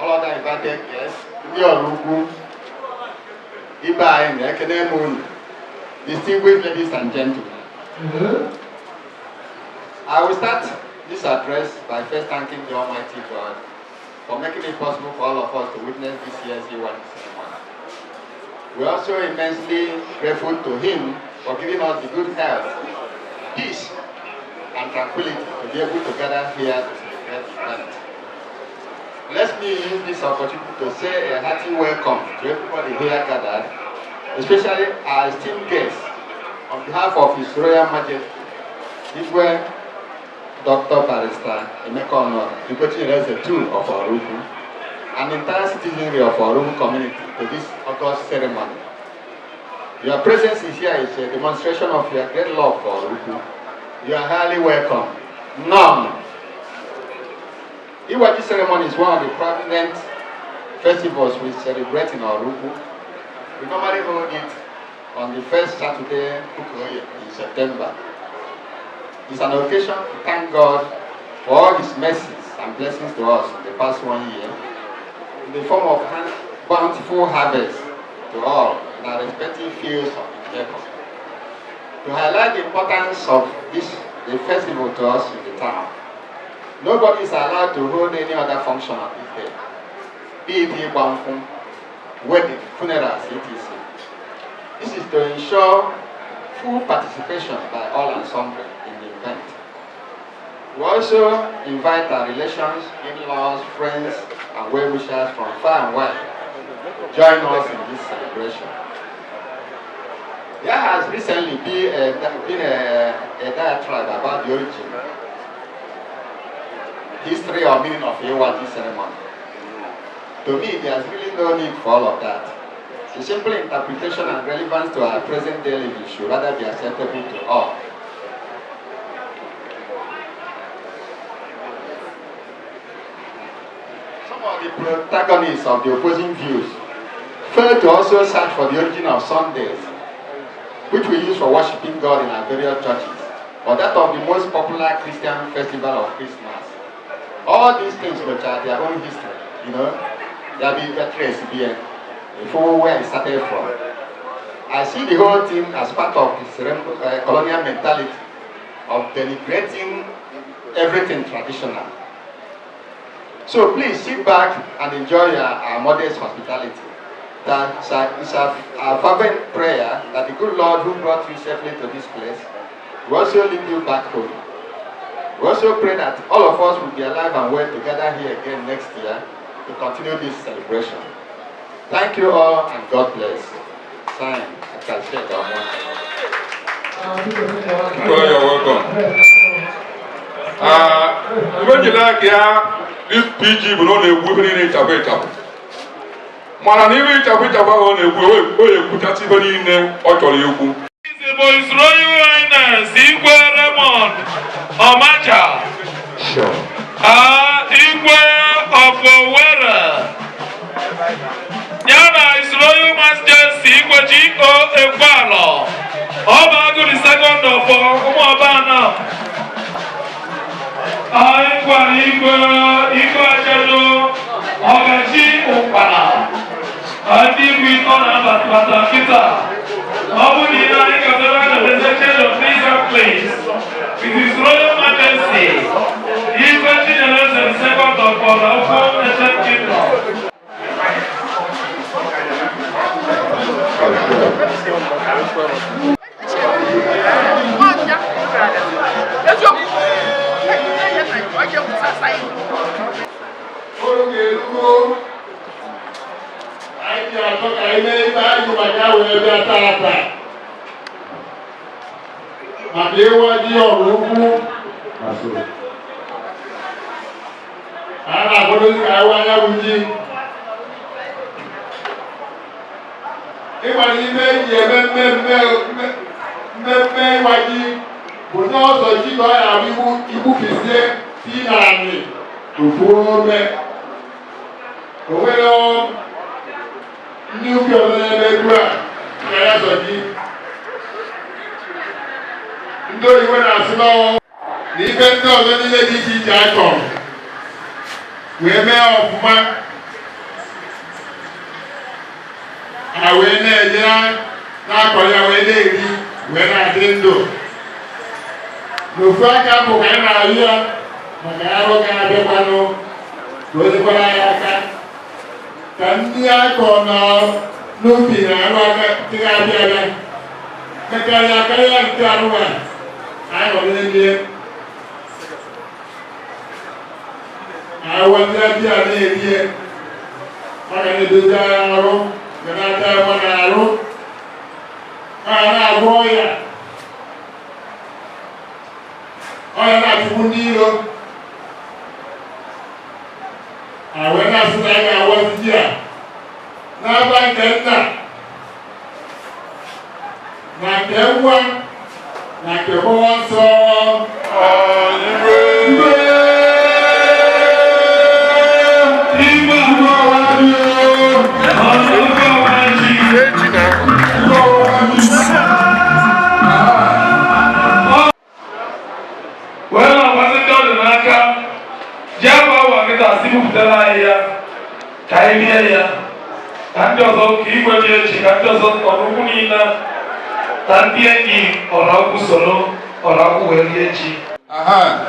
all other invited guests, ndị ọrụ ukwu, ibe anyị na-ekene m unu, distinguished ladies and gentlemen. I will start this address by first thanking the Almighty God for making it possible for all of us to witness this year's Iwani ceremony. We are also immensely grateful to Him for giving us the good health, peace, and tranquility to be able to gather here to celebrate the event. Let me use this opportunity to say a hearty welcome to everybody here gathered, especially our esteemed guests, on behalf of His Royal Majesty, Igwe Dr. Barrister Emeka Onora, Igwe Chinyereze II of Oraukwu, and the entire citizenry of Oraukwu community to this august ceremony. Your presence is here is a demonstration of your great love for Oraukwu. You are highly welcome. None. Iwaji ceremony is one of the prominent festivals we celebrate in Oraukwu. We normally hold it on the first Saturday in September. It's an occasion to thank God for all His mercies and blessings to us in the past 1 year, in the form of bountiful harvest to all in our respective fields of endeavor. To highlight the importance of this the festival to us in the town, nobody is allowed to hold any other function on this day, be it Igba Nkwụ, wedding, funerals, etc. This is to ensure full participation by all and sundry in the event. We also invite our relations, in-laws, friends, and well-wishers from far and wide to join us in this celebration. There has recently been a diatribe about the origin, history, or meaning of Iwa Ji ceremony. To me, there's really no need for all of that. The simple interpretation and relevance to our present day living should rather be acceptable to all. Some of the protagonists of the opposing views failed to also search for the origin of Sundays, which we use for worshiping God in our various churches, or that of the most popular Christian festival of Christmas. All these things which are their own history. There be a trace here, for where it started from. I see the whole thing as part of the colonial mentality of denigrating everything traditional. So please sit back and enjoy our modest hospitality. That is our fervent prayer that the good Lord who brought you safely to this place will also lead you back home. We also pray that all of us will be alive and well together here again next year to continue this celebration. Thank you all and God bless. Sign, Akachi Omo. Well, you're welcome. Ibe ji like ya, this PG bụ na ọ na-ekwu ife niile ịchafụ ịchafụ, mana n'ime ịchafụ ịchafụ ahụ ọ na-ekwu, o ekwuchasị ife niile ọ chọrọ ikwu. Bụ His Royal Highness Igwe Raymond Ọmaja. Ah, Igwe of Owerri. Ya na His Royal Majesty Igwe G.O. Ekwalọ. Ọba Agụ the second of Ụmụọba Anam. Anyị gwara Igwe Igwe Ajedo Ọgachi Ụkpana. Ndị igwe ịtọ na-abata kịta. Ọ bụ na ile anyị ga-abịara na the change of things and place. With His Royal Majesty, Igwe Chinyereze the second of Ọraukwu Ancient Kingdom. Oge erugo anyị ji achọ ka anyị mee ife anyị maka wee bịa tata maka ịwa ji Ọraukwu. A na-akwadozi ka anyị anya bụ ji ịgbara ime eji eme mmemme mmemme ịwa ji bụ n'ọzọ ji ka ọ ya-abụ igbu igbufisie tii na anị ofu ome. O nwere ndị ubi ọzọ na-eme egwu a ka ya sọ ji. Ndị oyibo na-asị n'ọnwụ na ife ndị ọzọ niile dị iche iche a chọrọ wee mee ọfụma, ha wee na-eje na-akọ ya, wee na-eri, wee na-adị ndụ. N'ofu aka bụ ka anyị na-arịọ ya maka arụ ga-abịakwanụ, ka o nyekwara anyị aka ka ndị akọ na n'ubi na arụ aka ndị ga-abịa abịa mekarịa karịa nke arụ a anyị nọ n'elie awa ndị abịa na-erie maka na-edozi arụ ga na-ata nwa na arụ a na-agwọ ọya ọya na-achụkwu ndị iro a wee na-asị na anyị ga-awazi ji a n'aba nke nna na nke nwa na nke mmụọ nsọ. Igwe. Igwe Ọraukwu Ọwaji. Wee na-agbazi ndị ọ dị n'aka ji abụ awa kịta si bupụtara anyị ya ka anyị rie ya, ka ndị ọzọ, ka igwe dị echi, ka ndị ọzọ Ọraukwu niile. Ka ndị enyi Oraukwu soro Oraukwu wee rie ji. Aha.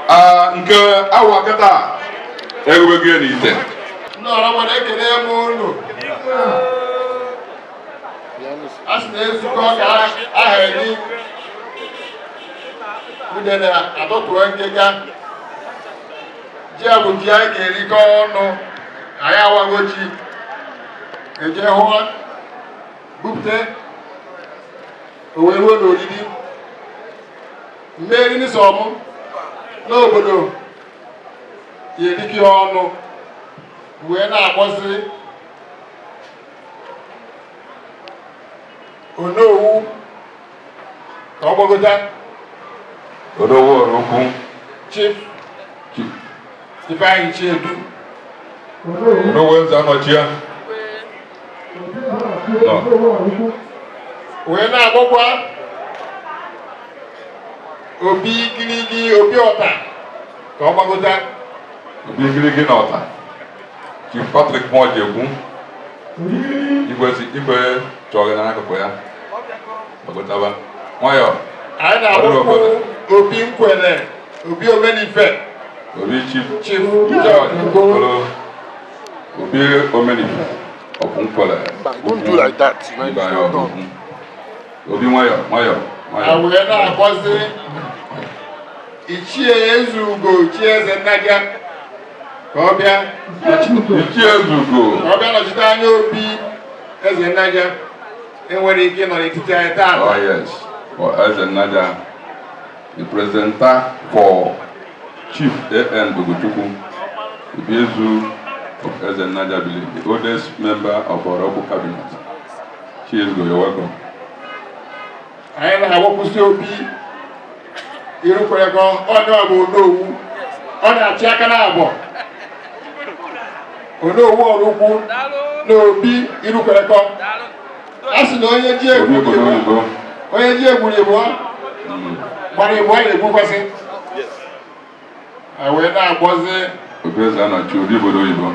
Ah, nke awa kịta ewego ya n'ite. Ndị ọra nwere, ekele m unu. A sị na ezukọ ka aha eri udene atọtuo ngịga. Ji a bụ ji anyị ga-erikọ ọnụ. Anyị awago ji, eje hụ bupute o wee ruo n'oriri mmeri n'isọmụ n'obodo ya erikọ ọnụ, wee na-akpọzi Onowu ka ọ gbagota. Onowu Oraukwu. Chief Ifeanyị Chiedu. Onowu eze anọchi ya nọ. Wee na-akpọkwa Obi Igirigi, Obi Ọta, ka ọ gbagota. Obi Igirigi na Ọta, Chief Patrick Mojekwu, igwe si igwe chọrọ n'akụkụ ya gbagotaba nwayọ. Anyị na-akpọkwu Obi Nkwele, Obi Omenife. Obi Chief Chief George Okoro, Obi Omenife of Nkwele. Don't do like that. Igwe anyị ọgụ. Obi, nwayọ nwayọ nwayọ. A wee na-akpọzi Ichie Ezugo, Ichie Eze Nnaja, ka ọ bịa. Ichie Ezugo. Ka ọ bịa nọchite anya Obi Eze Nnaja enwere ike ịnọ n'etiti anyị taa. Oh yes, for Eze Nnaja, the presenter for Chief A.N. Dogochukwu, Obiezu of Eze Nnaja Village, the oldest member of our local cabinet. Chief Ezugo, you're welcome. Anyị na-awụkwụsị Obi Irukwerekọ, onye ọ bụ Onowu, ọ na-achị aka na abụọ, Onowu Oraukwu na Obi Irukwerekọ. A sị na onye ji Obi egwu obodo oyibo. Onye ji egburu ịbụọ gbara ịbụọ na-egbukwasị a, wee na-akpọzi Obi Eze Anọchi, Obi obodo oyibo.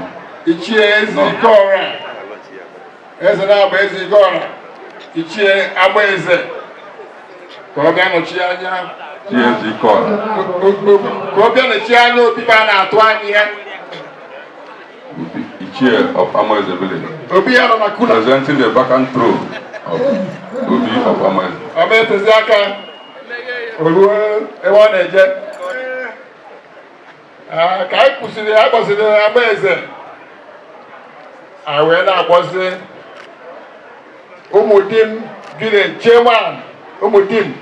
Ichie Eze Ikeọra, Eze na-abụ Eze Ikeọra, Ichie Agba Eze, ka ọ bịa nọchie anya. Ichie Eze Ikeọra. Ka ọ bịa nọchie anya obi a na-atụ anya ya. Ichie of Amoeze Village. Obi ya nọ na kula. Presenting the vacant throne of Obi of Amoeze. Ọ ma etezi aka o ruo ebe ọ na-eje. Ah, ka anyị kwụsịrị, anyị kpọsịrị Agba Eze, anyị wee na-akpọzi Ụmụdim village chairman, Ụmụdim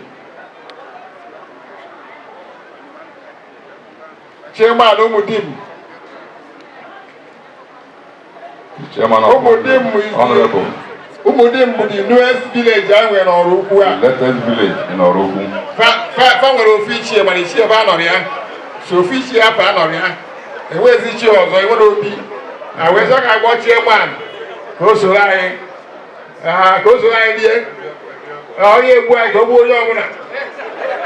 chairman, Ụmụdim. Chairman of Ụmụdim is Honorable. Ụmụdim bụ the newest village anyị nwere n'Oraukwu a. The latest village in Oraukwu. Fa nwere ofu ichie, mana ichie fa anọrọ ya, so ofu ichie afọ anọrọ ya, enwezi ichie ọzọ, enwere obi a wee sọ ka agbọ chairman ka o soro anyị, ka o soro anyị rie. Onye egbu anyị ka o gbuo onye ọbụla.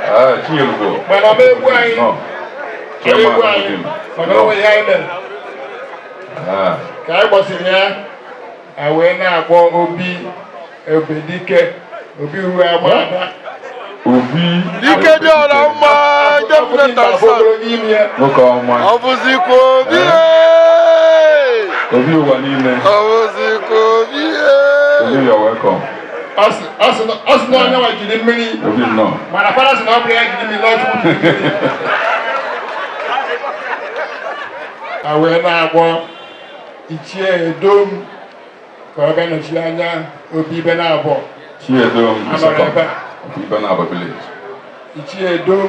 Ah, Chinyere. Mana ọ ma egbu anyị. No. Ọ Chairman egbu anyị Ụmụdim. maka onwe ihe anyị mere. Ah. Ka anyị gbasiri ya, a wee na-akpọ Obi Obedike, Obi Uwe Amada. Obi. Dike dị ọra mma, Jeffrey Tansan. Ogologo imi ya. Nwoke ọma. Ọ bụzikwa Obi ee. Obi ụwa niile. Ọ bụzikwa Obi ee. Obi, you're welcome. Ọ sị na onye nwa jiri mmiri. Obi, nnọọ. Mana fada sị na ọ bụrụ ya jiri mmiri, na ọ Chukwu jiri mmiri. A wee na-akpọ Ichie Edom ka ọ bịa nọchie anya Obi ibe na abụọ. Chiedom the Anọrọ second ebe a. of Ibenabo village. Ichie Edom.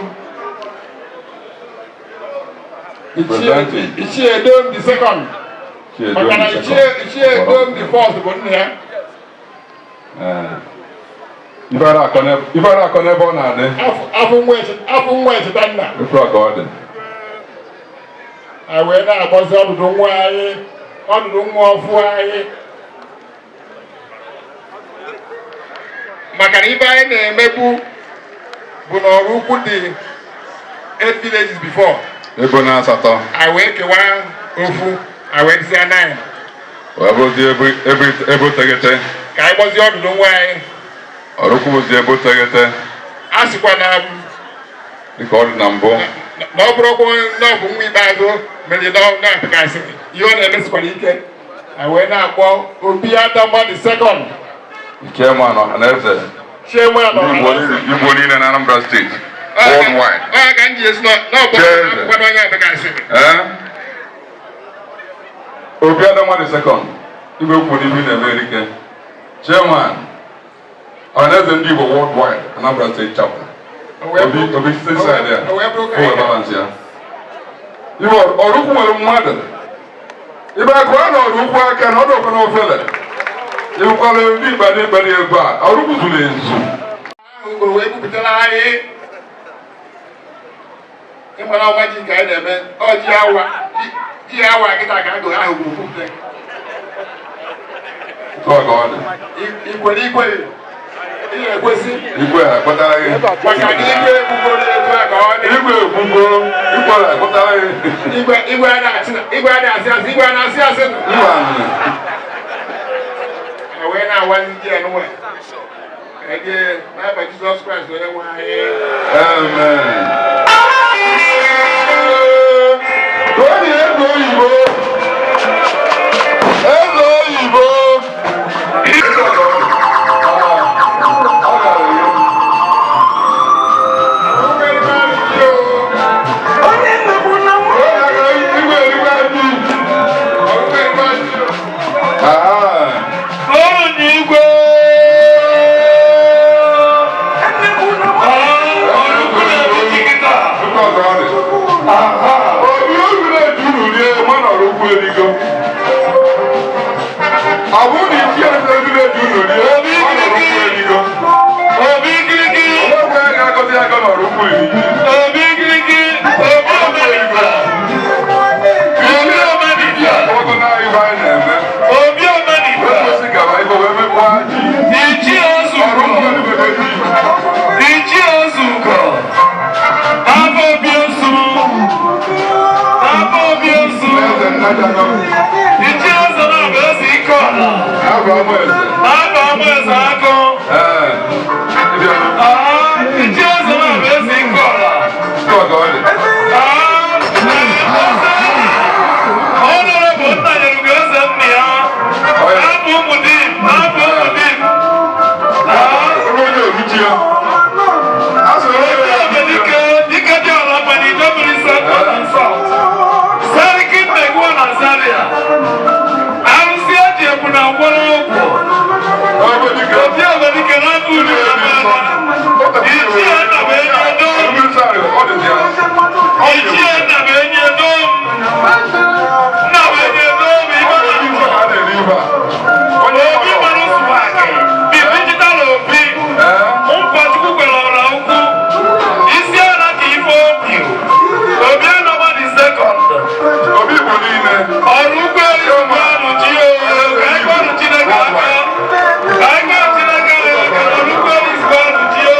Ichie Presenting. Ichie Edom the second. Chiedom Maka na the Ichie second. Ichie Edom the first bụ nna ya. Ee. Ifere akọ n'ebe ọ na-adị. Afọ nwa echeta nna. Efu a ka ọ dị. A wee na-akpọzi ọdụdụ nwa anyị, ọdụdụ nwa ọfụ anyị, maka na ibe anyị na-emebu bụ na Oraukwu dị eight villages before. Ebo na asatọ. Anyị wee kewaa ofu, anyị wee dịzịa nine. Wee bụrụzie ebo iteghete. Ka anyị kpọzie ọdụdụ nwa anyị. Oraukwu bụzi ebe oteghete. A sịkwa na dịka ọ dị na mbụ. Na ọ bụrụkwa na ọ bụ nwa ikpeazụ mere na ọ na-apịkasịrị ihe ọ na-emesikwara ike, a wee na-akpọ Obi Adama the second. Chairman Ọhaneze Chairman ndị Igbo Ọhaneze. Igbo niile na Anambra Steeti worldwide. Ọ ka m ji esi na ọ bụ Cheze. akwụkwọ na onye apịkasịrị. Ee? Obi Adama the second, igwe kwuru ibe na-eme erike. Chairman Ọhaneze ndị Igbo worldwide, Anambra State chapter. Obi Obi state side ya. O wee bụrụ ka O wee balance ya. Ibe Oraukwu nwere mmadụ. Ibe akụ a na Oraukwu aka na ọ dọkwa n'ofele. Ibukwala ndị Igbo ndị Igbo ebe a. Oraukwu zuru ezu. O wee bupụtara anyị ịmara ọma ji nke anyị na-eme ọ ji awa ji awa kịta ka agụ ahụ gburu bupụta. Otu a ka ọ dị. Ikwere ikwere ị na-ekwesị. Igwe a kpatara gị. Maka na igwe ekwugoro etu a ka ọ dị. Igwe ekwugoro, igwe a kpatara gị. Igwe igwe a na-asị igwe a na-asị asị igwe a na-asị asị. Mba nne. A wee na-awazi ji enwe. Ege n'afa Jizọs Kraịst onye nwe anyị. Amen. Onye eze oyibo. Eze oyibo. Ọrụ igwe. Ọrụ na-ebuchi kịta. Obi obi na-eji uru rie mana ọrụ ukwu erigo. Ọ bụrụ na isi eze obi na-eji uru rie mana ọrụ ukwu erigo. Obi kirikiri. Onwekwe ya ga-agọzi agọ n'ọrụ ukwu erigo. Obi kirikiri. Obi omenigwe. Obi omenigwe. Ọgụ na ibe anyị na-eme. Obi omenigwe. Ekwesị gara ibe wee mekwa ji. Ichie Ozuko. Ichie Ozuko. N'afọ obi osu. N'afọ obi osu. Ichie Ozu na-abụ eze ike ọla. N'afọ ọmụ eze. N'afọ ọmụ eze agụ. Ee. Ah, Ichie Ozu na-abụ eze ike ọla. Ah, Honorable nna nyere ugo eze nna ya. N'afọ ụmụ di, n'afọ ụmụ di. Dike dike dị ọla mma n'Ide mmiri Central and South. Sariki Mmegbu na Zaria. Arụsị eji ebu na ngwọrọ ọgwụ. Obi Obedike na-abụ uru na mmadụ. Ichie nna bụ enyi edo. Ichie nna bụ enyi edo. Nna bụ enyi edo bụ ibe na Obi mara swag. The digital Obi. Nkwachukwu kwere ọra ukwu. Isi ala ka ife obi. Obi Anọma the second. Obi bụ niile. Ọrụ ugbo elu anụ ji o. Ka anyị gwanụ Chineke aka. Ka anyị gwanụ Chineke aka na ọrụ ugbo elu anụ ji o.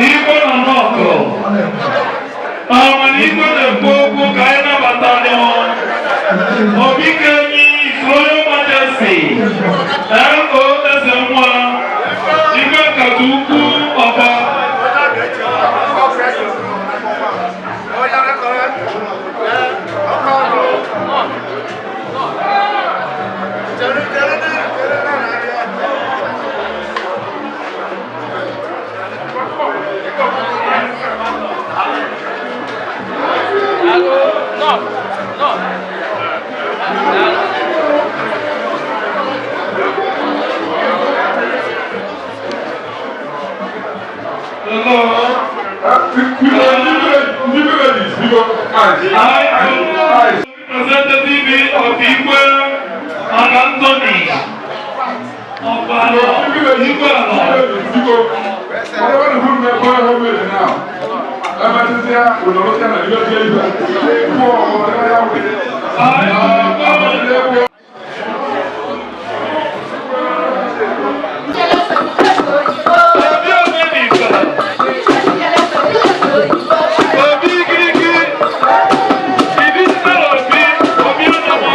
Igwe nọ n'ọkụ. Amara igwe na-ekwu okwu ka anyị nabata nụ. Obi Kenyi, His Royal Majesty, L.O. Ezenwa, Igwe Nkata Ukwu Ọba. Representative of Igwe Anthony Ọ̀pàlọ̀ Igwe Alọ. Obi Omenigwe. Obi Igirigi. The digital Obi, Obi Onomo.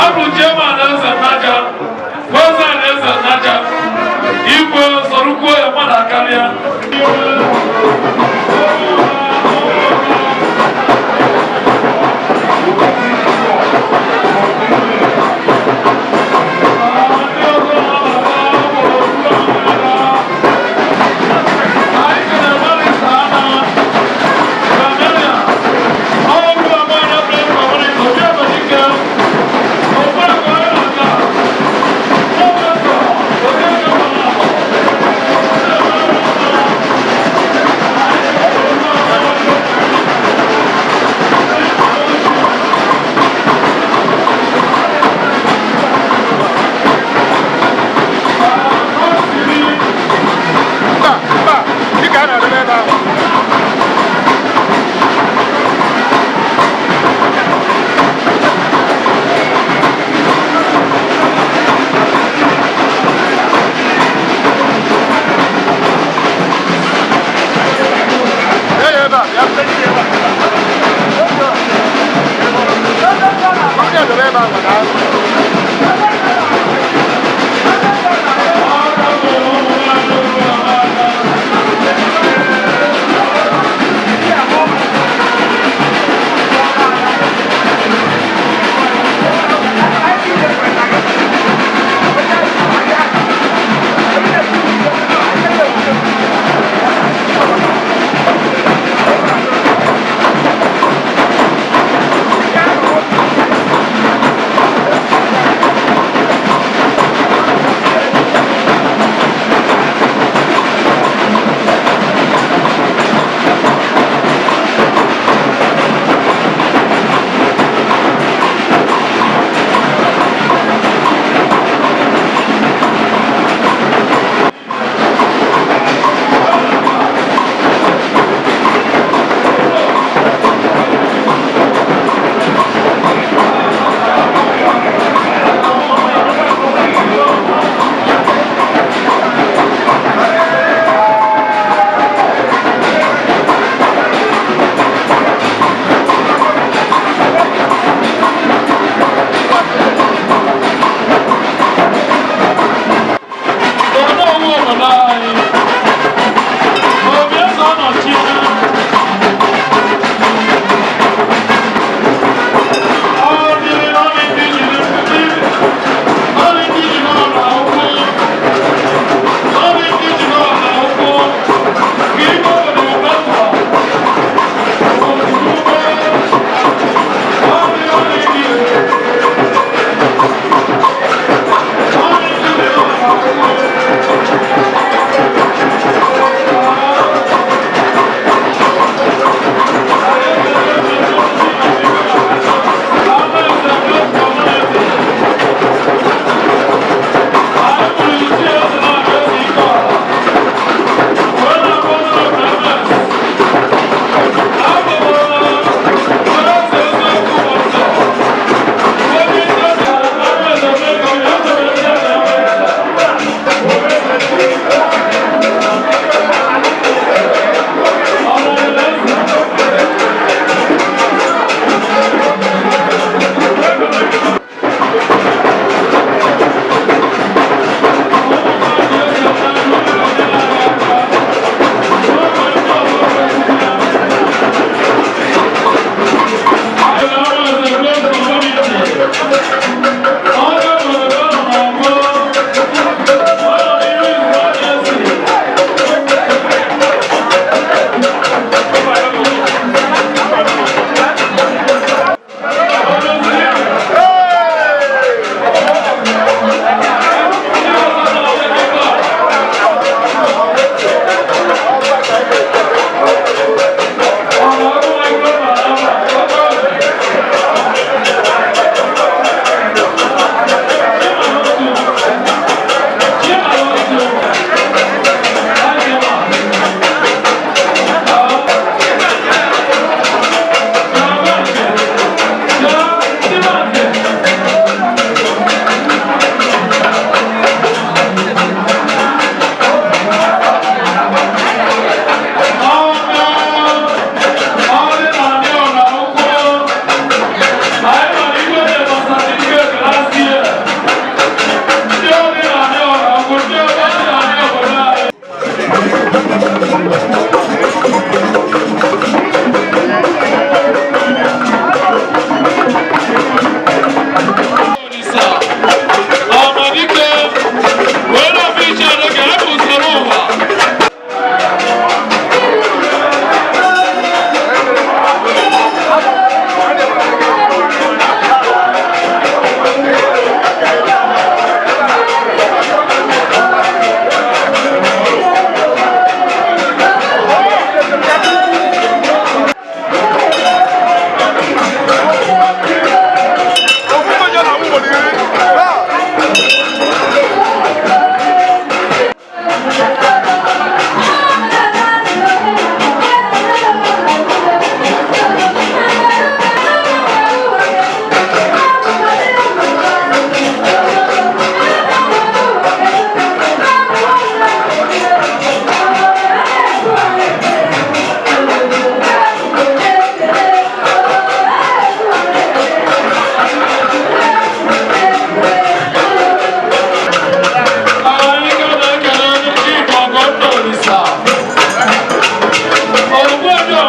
Abụ chairman Eze Nnaja.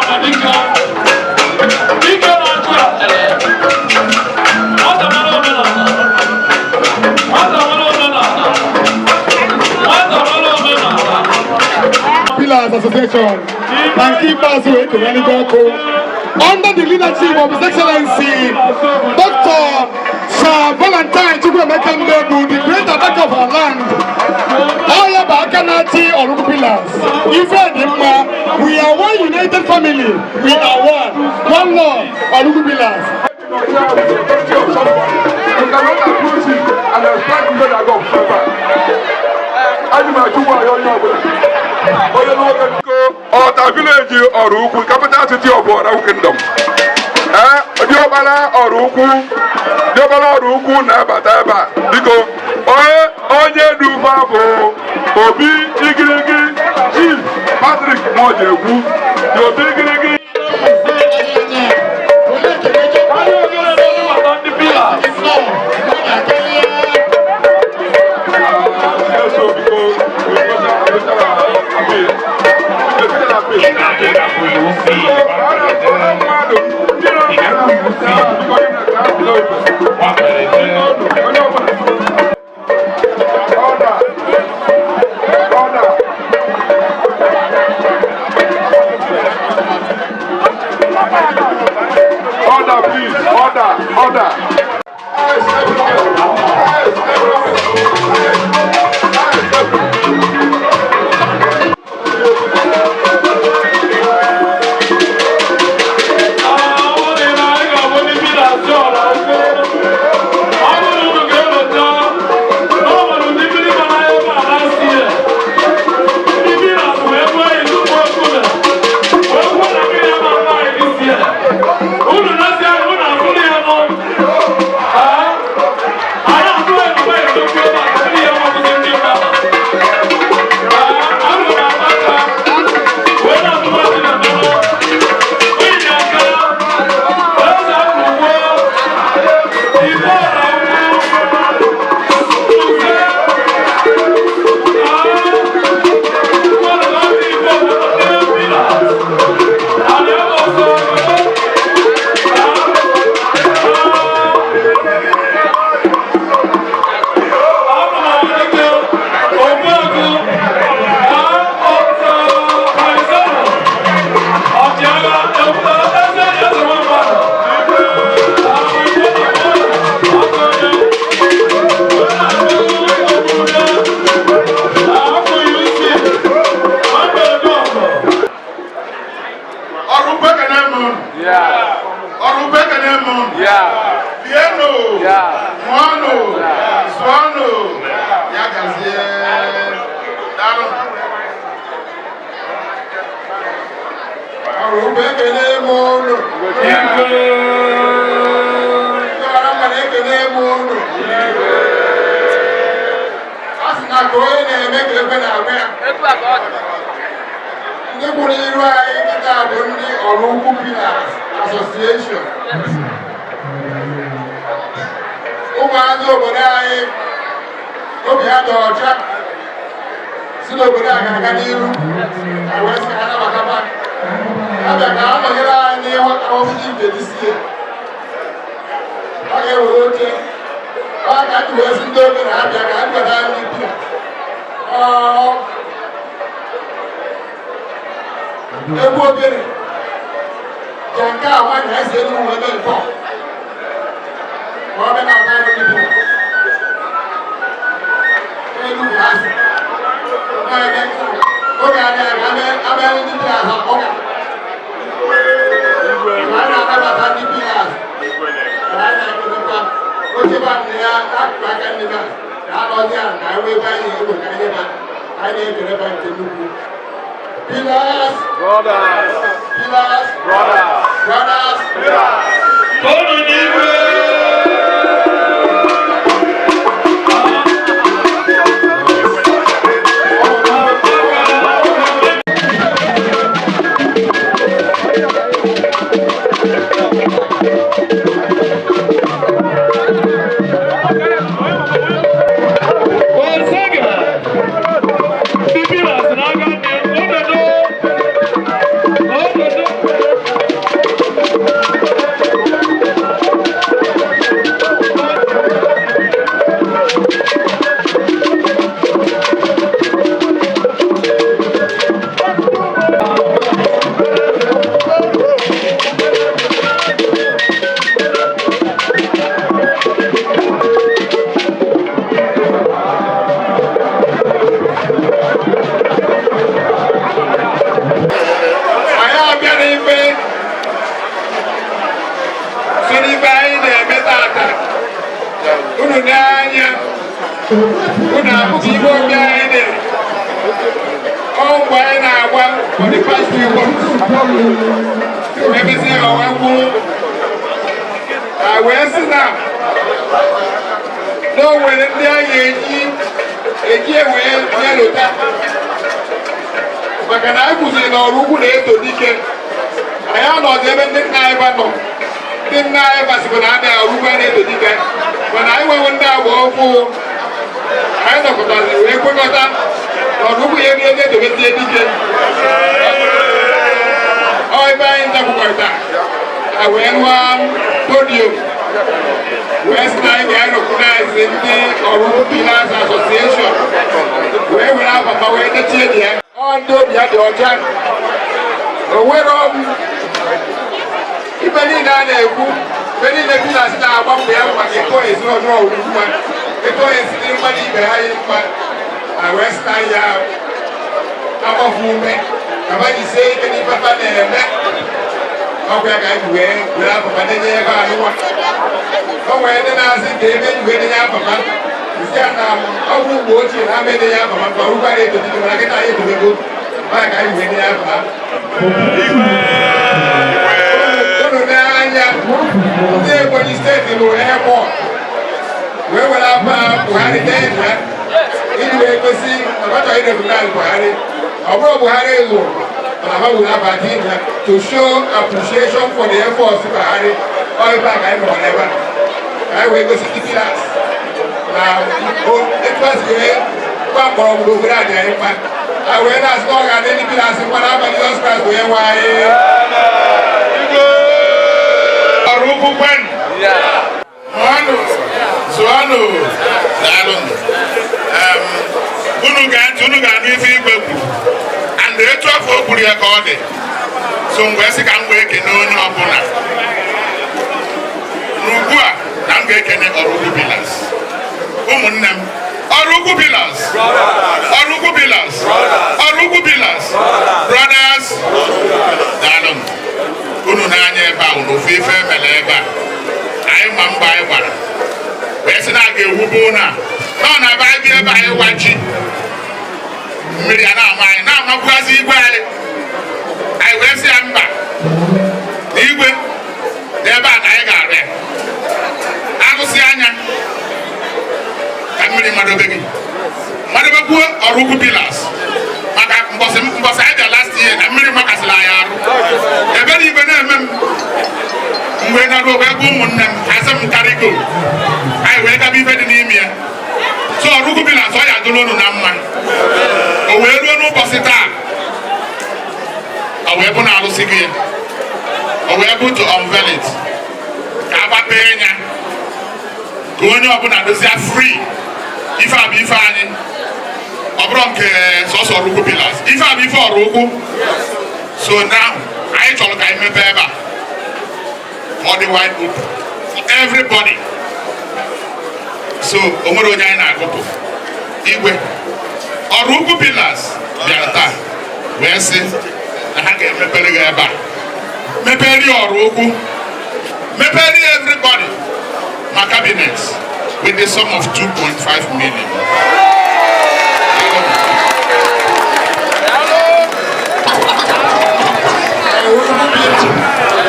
Ọhamadike, dike na-achụ ala, nwata mara omenala, nwata mara omenala, nwata mara omenala. Pillars Association na nke ikpeazụ wee kenyelite ọkụ under the leadership of His Excellency Dr. Sir Valentine Chukwuemeka Mbegbu, the great attacker of our land. Ọ ya bụ aka na-achị Oraukwu Pillars. Ife dị mma, we are one united family, we are one, one love, Oraukwu Pillars. You cannot approach him and expect him to go forever. Anyị ma-achụkwa ya onye ọbụla. Onye nwoke Ọta village Oraukwu, capital city of Oraukwu Kingdom. Ee, diọkpara Oraukwu, diọkpara Oraukwu na-abata ebe a. Biko, onye onye duba bụ Obi Igirigi Chief Patrick Mojekwu. The Obi Igirigi. Order, please. Order, order. Oraukwu ekene m unu. Oraukwu ekene m unu. Lienụ, ṅụọnụ, zụọnụ, ya gazie. Daalụ. Oraukwu ekene m unu. Ndị ọra mmadụ ekene m unu. A sị na ka onye na-eme ka ekwe na-agwa ya. Ndị kwuru iru anyị kịta bụ ndị Oraukwu Pillars Association. Ụmụazị obodo anyị obi ha dị ọcha si n'obodo a ga-aga n'iru ka wee sị ka ha nabatakwa ha bịa ka ha nọnyere anyị n'ihu ahụhụ nke dịsie. Ọ ga-ewere oche ọ ka ndị wee sị ndị obere ha bịa ka ha bịata ndị pila. Egwu obere ja nke a nwaanyị ha si elu wee mee nke ọ ma ọ bịa na ata ndị bi elu bụ ha si na-eme oge adịghị aga abịa ndị bi ahụ ọga a na-anabata ndị bi ahụ ka a na-ekelekwa oche ba nne ya akụkụ aka nne ba ka a nọzi ya ka anyị wee ebe anyị egwe ka anyị ba anyị na-ekelekwa nke nnukwu. Pillars, Brothers, pillars, brothers, brothers, pillars. Tonu n'igwe. Osaga, ndị Pillars n'aka nne, ododo, ododo. Unu abụghị igbe obi anyị dị. Ọ mgbe anyị na-agba for the past few months. Emezie ọwa gwụ. A wee sị na o nwere ndị a ga-eji eji ewee nyelụta maka na anyị kwụsịrị na Oraukwu na-eto dike. Anyị anọzi ebe ndị nna anyị ba nọ. Ndị nna anyị basịkwa na adịghị Oraukwu a na-eto dike, mana anyị nwewo ndị agba ọfụ. Anyị nọkọtazi wee kwekọta na Oraukwu ya ebe ebe etobezie dike. Ọ ebe anyị ntakwukọrịta a wee rụọ podium, wee sị na anyị ga-recognize ndị Oraukwu Pillars Association, wee were afafa wee dechie dị ya. Ọ ndị obi ya dị ọcha. O nwere ibe niile a na-ekwu, ibe niile Pillars na-agba mbọ ya maka etu ezinụlọ Oraukwu mma, etu esi dị mmadụ ibe ha yi mma. A wee sị na ya agbafu ume ka ha jisie ike n'ife fa na-eme. Ọkwa ya ka anyị wee were afafa denye ebe a nụwa. O nwere ndị na-asị ka ebe eji wee denye afafa nsị a na ọgwụ mgbe ochie na ama edenye afafa mgbe ọrụ gbara etolite, mana kịta anyị etolego ọ ya ka anyị wee denye afafa. Unu n'anya, ndị Ebonyi Steeti rụrụ airport wee were afa Buhari dee ya iji wee gosi na ha chọrọ irecognize Buhari. Ọ bụrụ Buhari lụrụ, mana ha wuru afa dị ya to show appreciation for the efforts Buhari. Ọ ebe a ka anyị nọ ebe a ka anyị wee gosi ndị Pillars na etu a si wee gba mgbọrọgwụ n'obodo a dị anyị mma. A wee na-asị na ọ ga-adị ndị Pillars mma n'afa Jizọs Kraịst onye nwe anyị. Oraukwu kwenu, mụọnụ, zụọnụ, daalụnụ. Unu gaa ntị, unu ga-anụ ife igwe kwuru, and etu afọ o kwuru ya ka ọ dị. So m wee sị ka m wee kene onye ọbụla n'ugbu a na m ga-ekene Oraukwu Pillars. Ụmụnne m, Oraukwu Pillars, Oraukwu Pillars, Oraukwu Pillars, brothers, daalụnụ. Unu n'anya ebe a, unu ofu ife emere ebe a. Anyị ma mgbe anyị gbara wee sị na a ga-ewube ụlọ a nọ na ebe anyị bi, ebe anyị wachi mmiri a na-ama anyị na-amakwuazị igwe anyị. Anyị wee sị ya mba, na igwe na ebe a na anyị ga-arụ ya. Arụsị anya ka mmiri madobe gị madobekwuo Oraukwu Pillars, maka mbọsị mbọsị anyị bịa last year na mmiri makasịrị anyị arụ ebe na igwe na-eme m. Mgbe na-arụ wee gwa ụmụnne m, asị m karịgo anyị wee gaba ife dị n'ime ya. So Oraukwu Pillars, ọ ya adụrụ unu na mma. O wee ruo n'ụbọchị taa, ọ wee bụ na alụsị gị ya, o wee bụ to unveil it, ka agbapee ya ka onye ọbụla dozie free. Ife a bụ ife anyị, ọ bụrụ nke sọsọ Oraukwu Pillars, ife a bụ ife Oraukwu. So now anyị chọrọ ka anyị mepee ebe a ka ọ dị wide open for everybody. So o nwere onye anyị na-agụpụ. Igwe, Oraukwu Pillars bịara taa wee sị na ha ga-emepere gị ebe a, mepere ya Oraukwu, mepere ya everybody ma cabinet, with the sum of 2.5 million.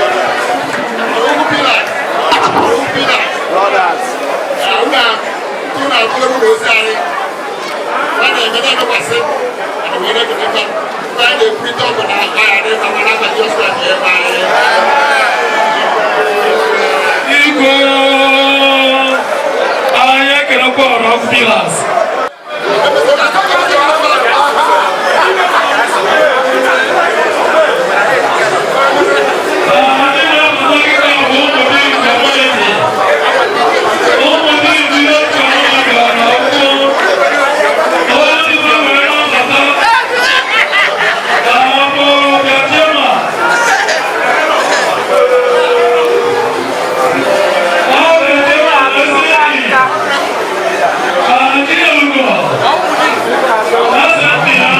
Oraukwu Pillars, Oraukwu Pillars. Brothers. Unu atụrụ n'ozi anyị. A na-eme na-emekwasị, ana wee na-ekekọta. Mgbe anyị na-ekwurịta ọgụ na ọ ya dị mma, mana afa Jizọs Kraịst onye nwe anyị. Igwe, anyị ekelekwa Oraukwu Pillars. Ndị na-apụta kịta bụ ụmụ dị community, ụmụ dị dị otu ọnụ gara ọkụ onye ndị were nabata abụ Bịachima. Ọ ga-eme ezi enyi ka ndị ugo eze ndị ha.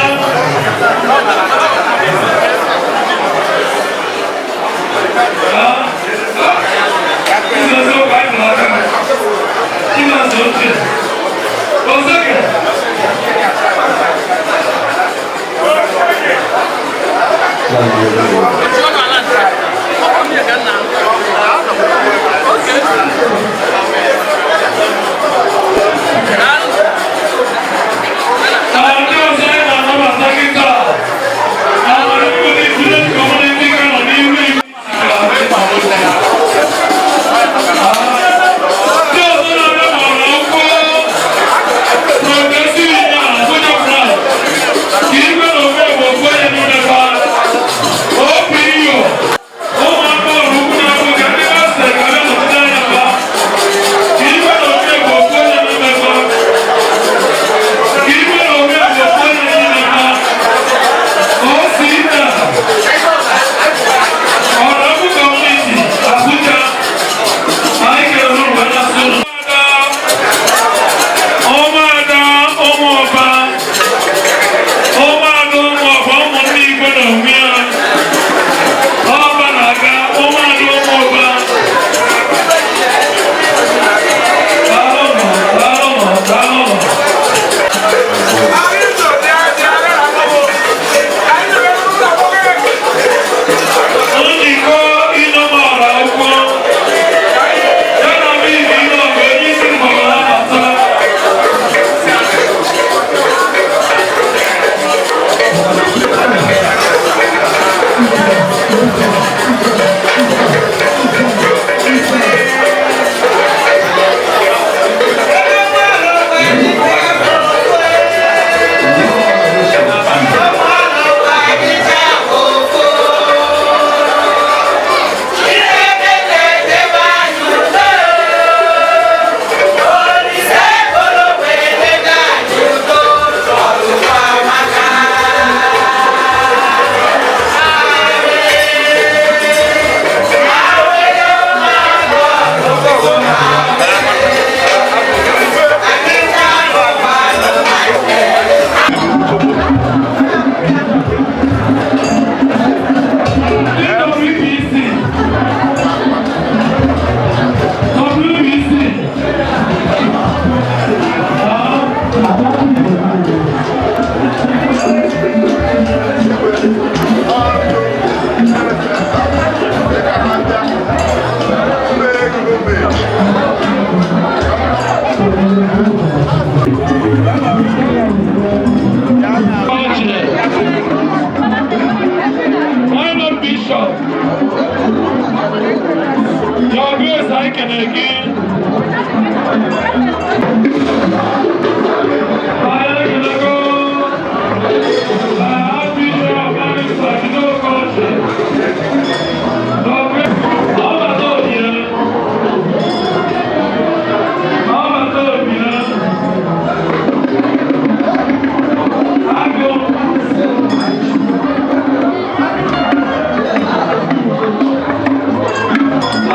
Jizọs, ụka anyị nọ aka Jizọs ochie.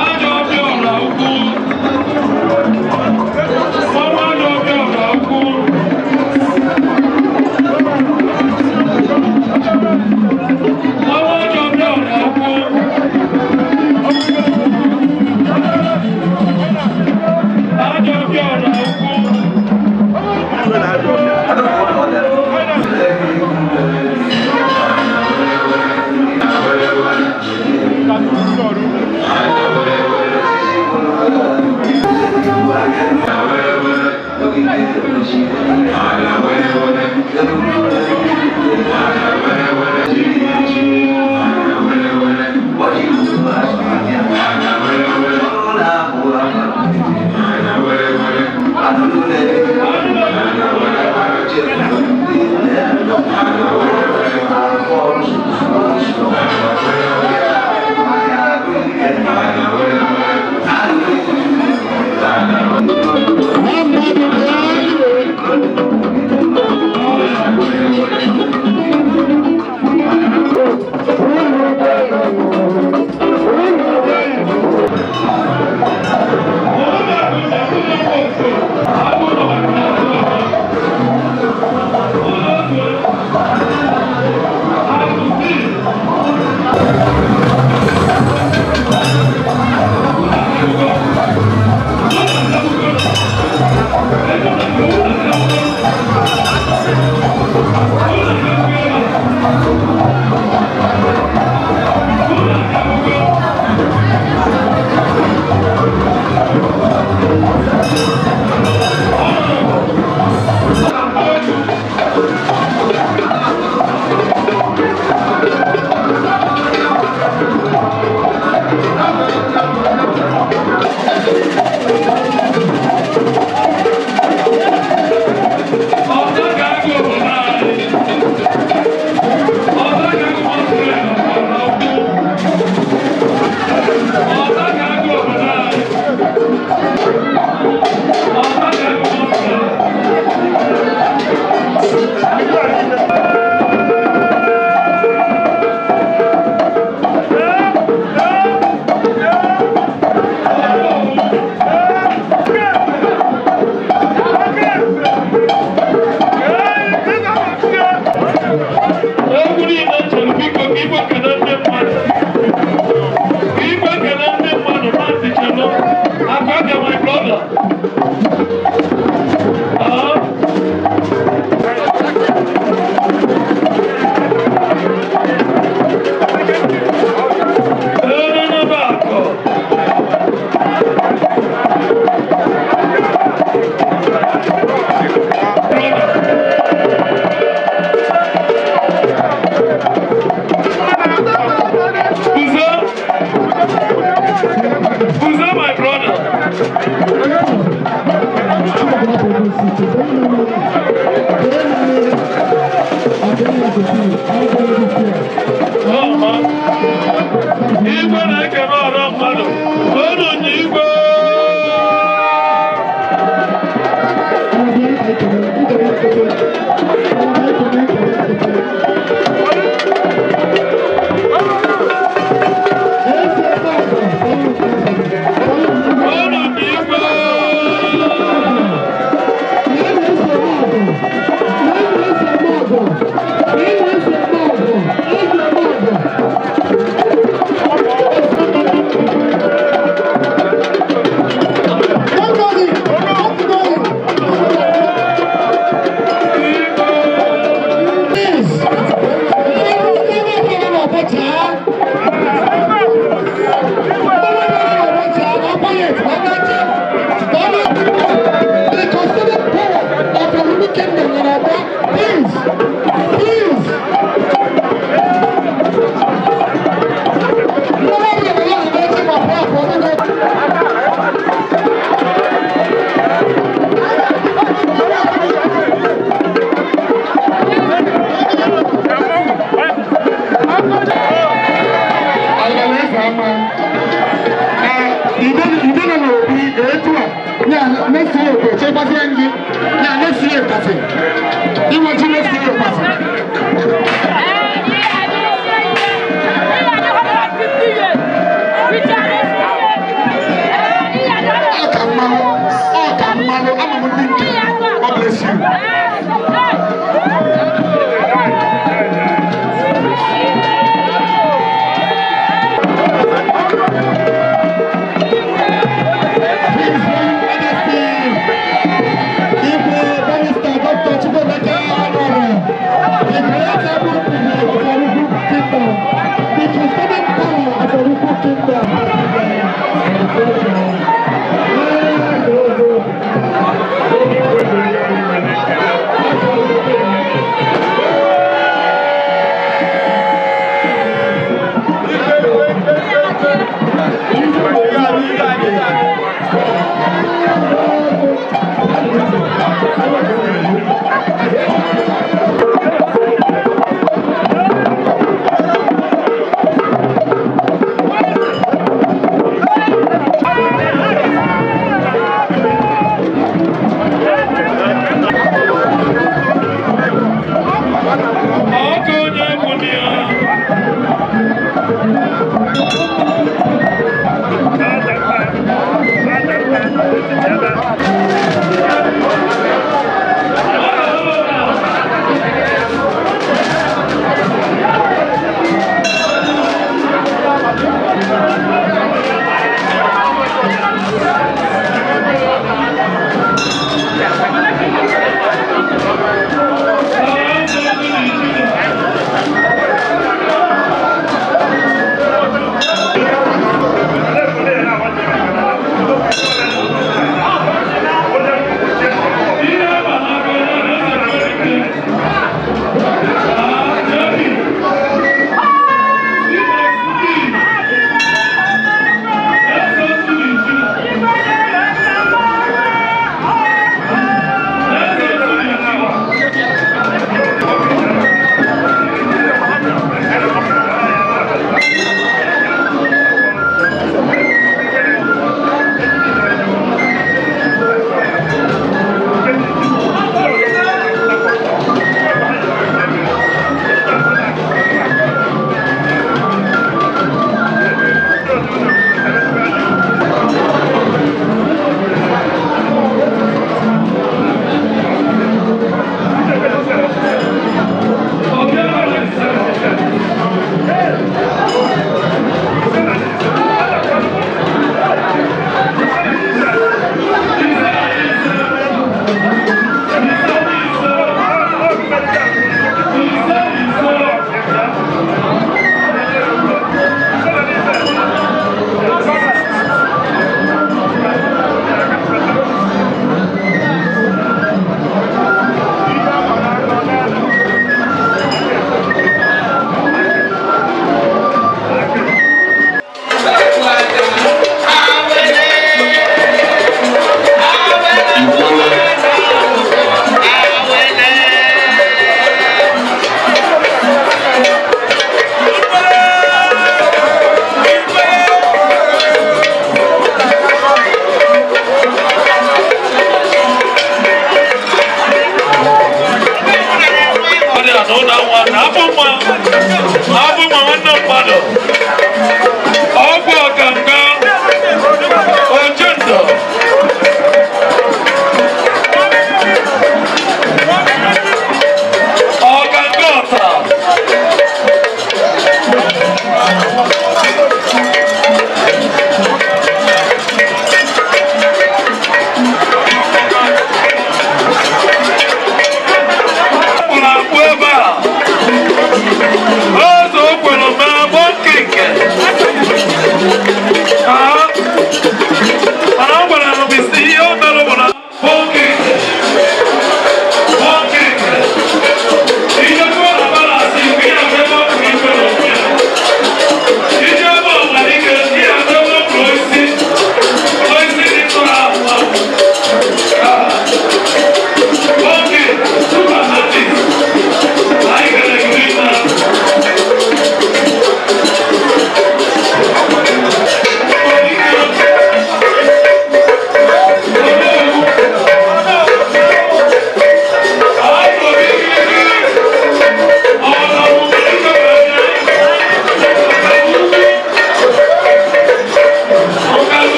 Ajọ ọbịa ọra ukwu. Guzo. Guzo, my brother. Igwe na-ekene ọra mmadụ. Unu ji igwe. Unu ji igwe.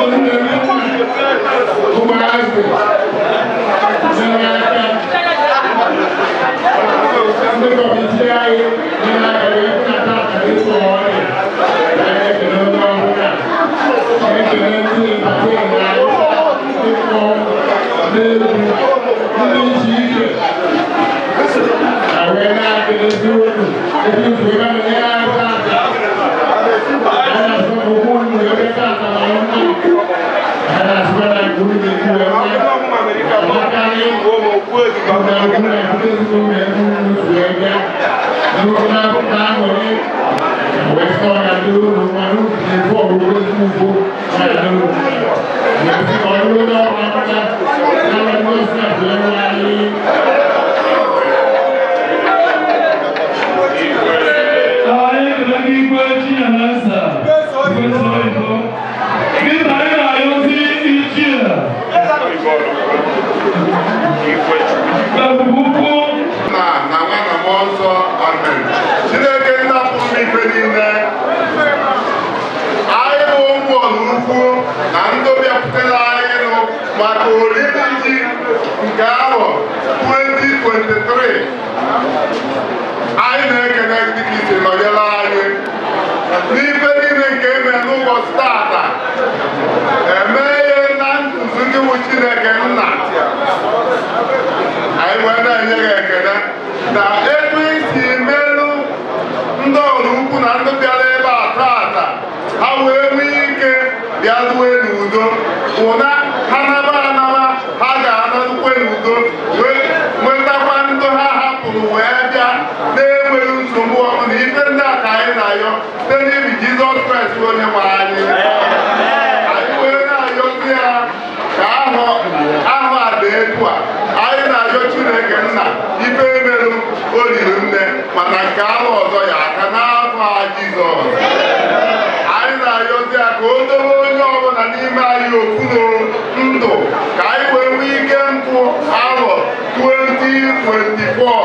Ụmụnne ụmụazị nyere aka, ndị committee anyị nyere aka wee hụ na tata ịsụ ọrịa. Anyị ekele onye ọbụla, ekele ndị entertain anyị, ndị mmọnwụ, ndị egwu, ndị iche iche. Na wee na-akelezi unu ebe izu ebe a na-enyere anyị tata. Anyị na-asị na okwu unu ebe tata na nna. Anyị na-asịkwa na nke unu na-ekwu eme. Amakarị na okwu na-ebute ezinụlọ ebe unu si wee bịa. Nnukwu na-abụta aṅụrị. Wee sị ọ ga-adịrị unu mma n'ubi na-ebu ọgwụgwọ ezigbo ugbo ọ ga-adịrị unu mma. Wee sị ka ọ dịrị onye ọrụ aka na ndị osi abụọ anyị. Anyị ekele gị, Igwe Chinyenze, Igwe Oyibo. Kịta anyị na-ayọzi ichie Ebube Ukwu. Nna na Nwa na Mmụọ Nsọ, amen. Chineke nna pụrụ ife niile, anyị bụ ụmụ Ọraukwu na ndị bịakwutere anyị nụ maka oriri ji nke ahọ 2023. Anyị na-ekene gị dịka isi nọnyere anyị n'ife niile nke eme n'ụbọchị tata. Eme ihe na ntụzi gị bụ Chineke nna. Anyị wee na-enye gị ekele na etu isi merụ ndị Ọraukwu na ndị bịara ebe a tata, ha wee nwee ike bịa rue n'udo, ụna ha naba anaba, ha ga-anarukwe n'udo, wee nwetakwa ndụ ha hapụrụ wee bịa na-enweghị nsogbu ọbụla. Ife ndị a ka anyị na-ayọ site n'ibi Jizọs Kraịst bụ onye nwe anyị. Anyị wee na-ayọzi ya ka ahụ ahụ a dị etu a. Anyị na-ayọ Chineke nna, ife emerụ o riri nne, mana nke ahụ ọzọ ya aka n'afọ a Jizọs. Anyị na-ayọzi ya ka o dobe onye ọbụla n'ime anyị ofu ndụ, ka anyị wee nwee ike mpụ ahọ 2024.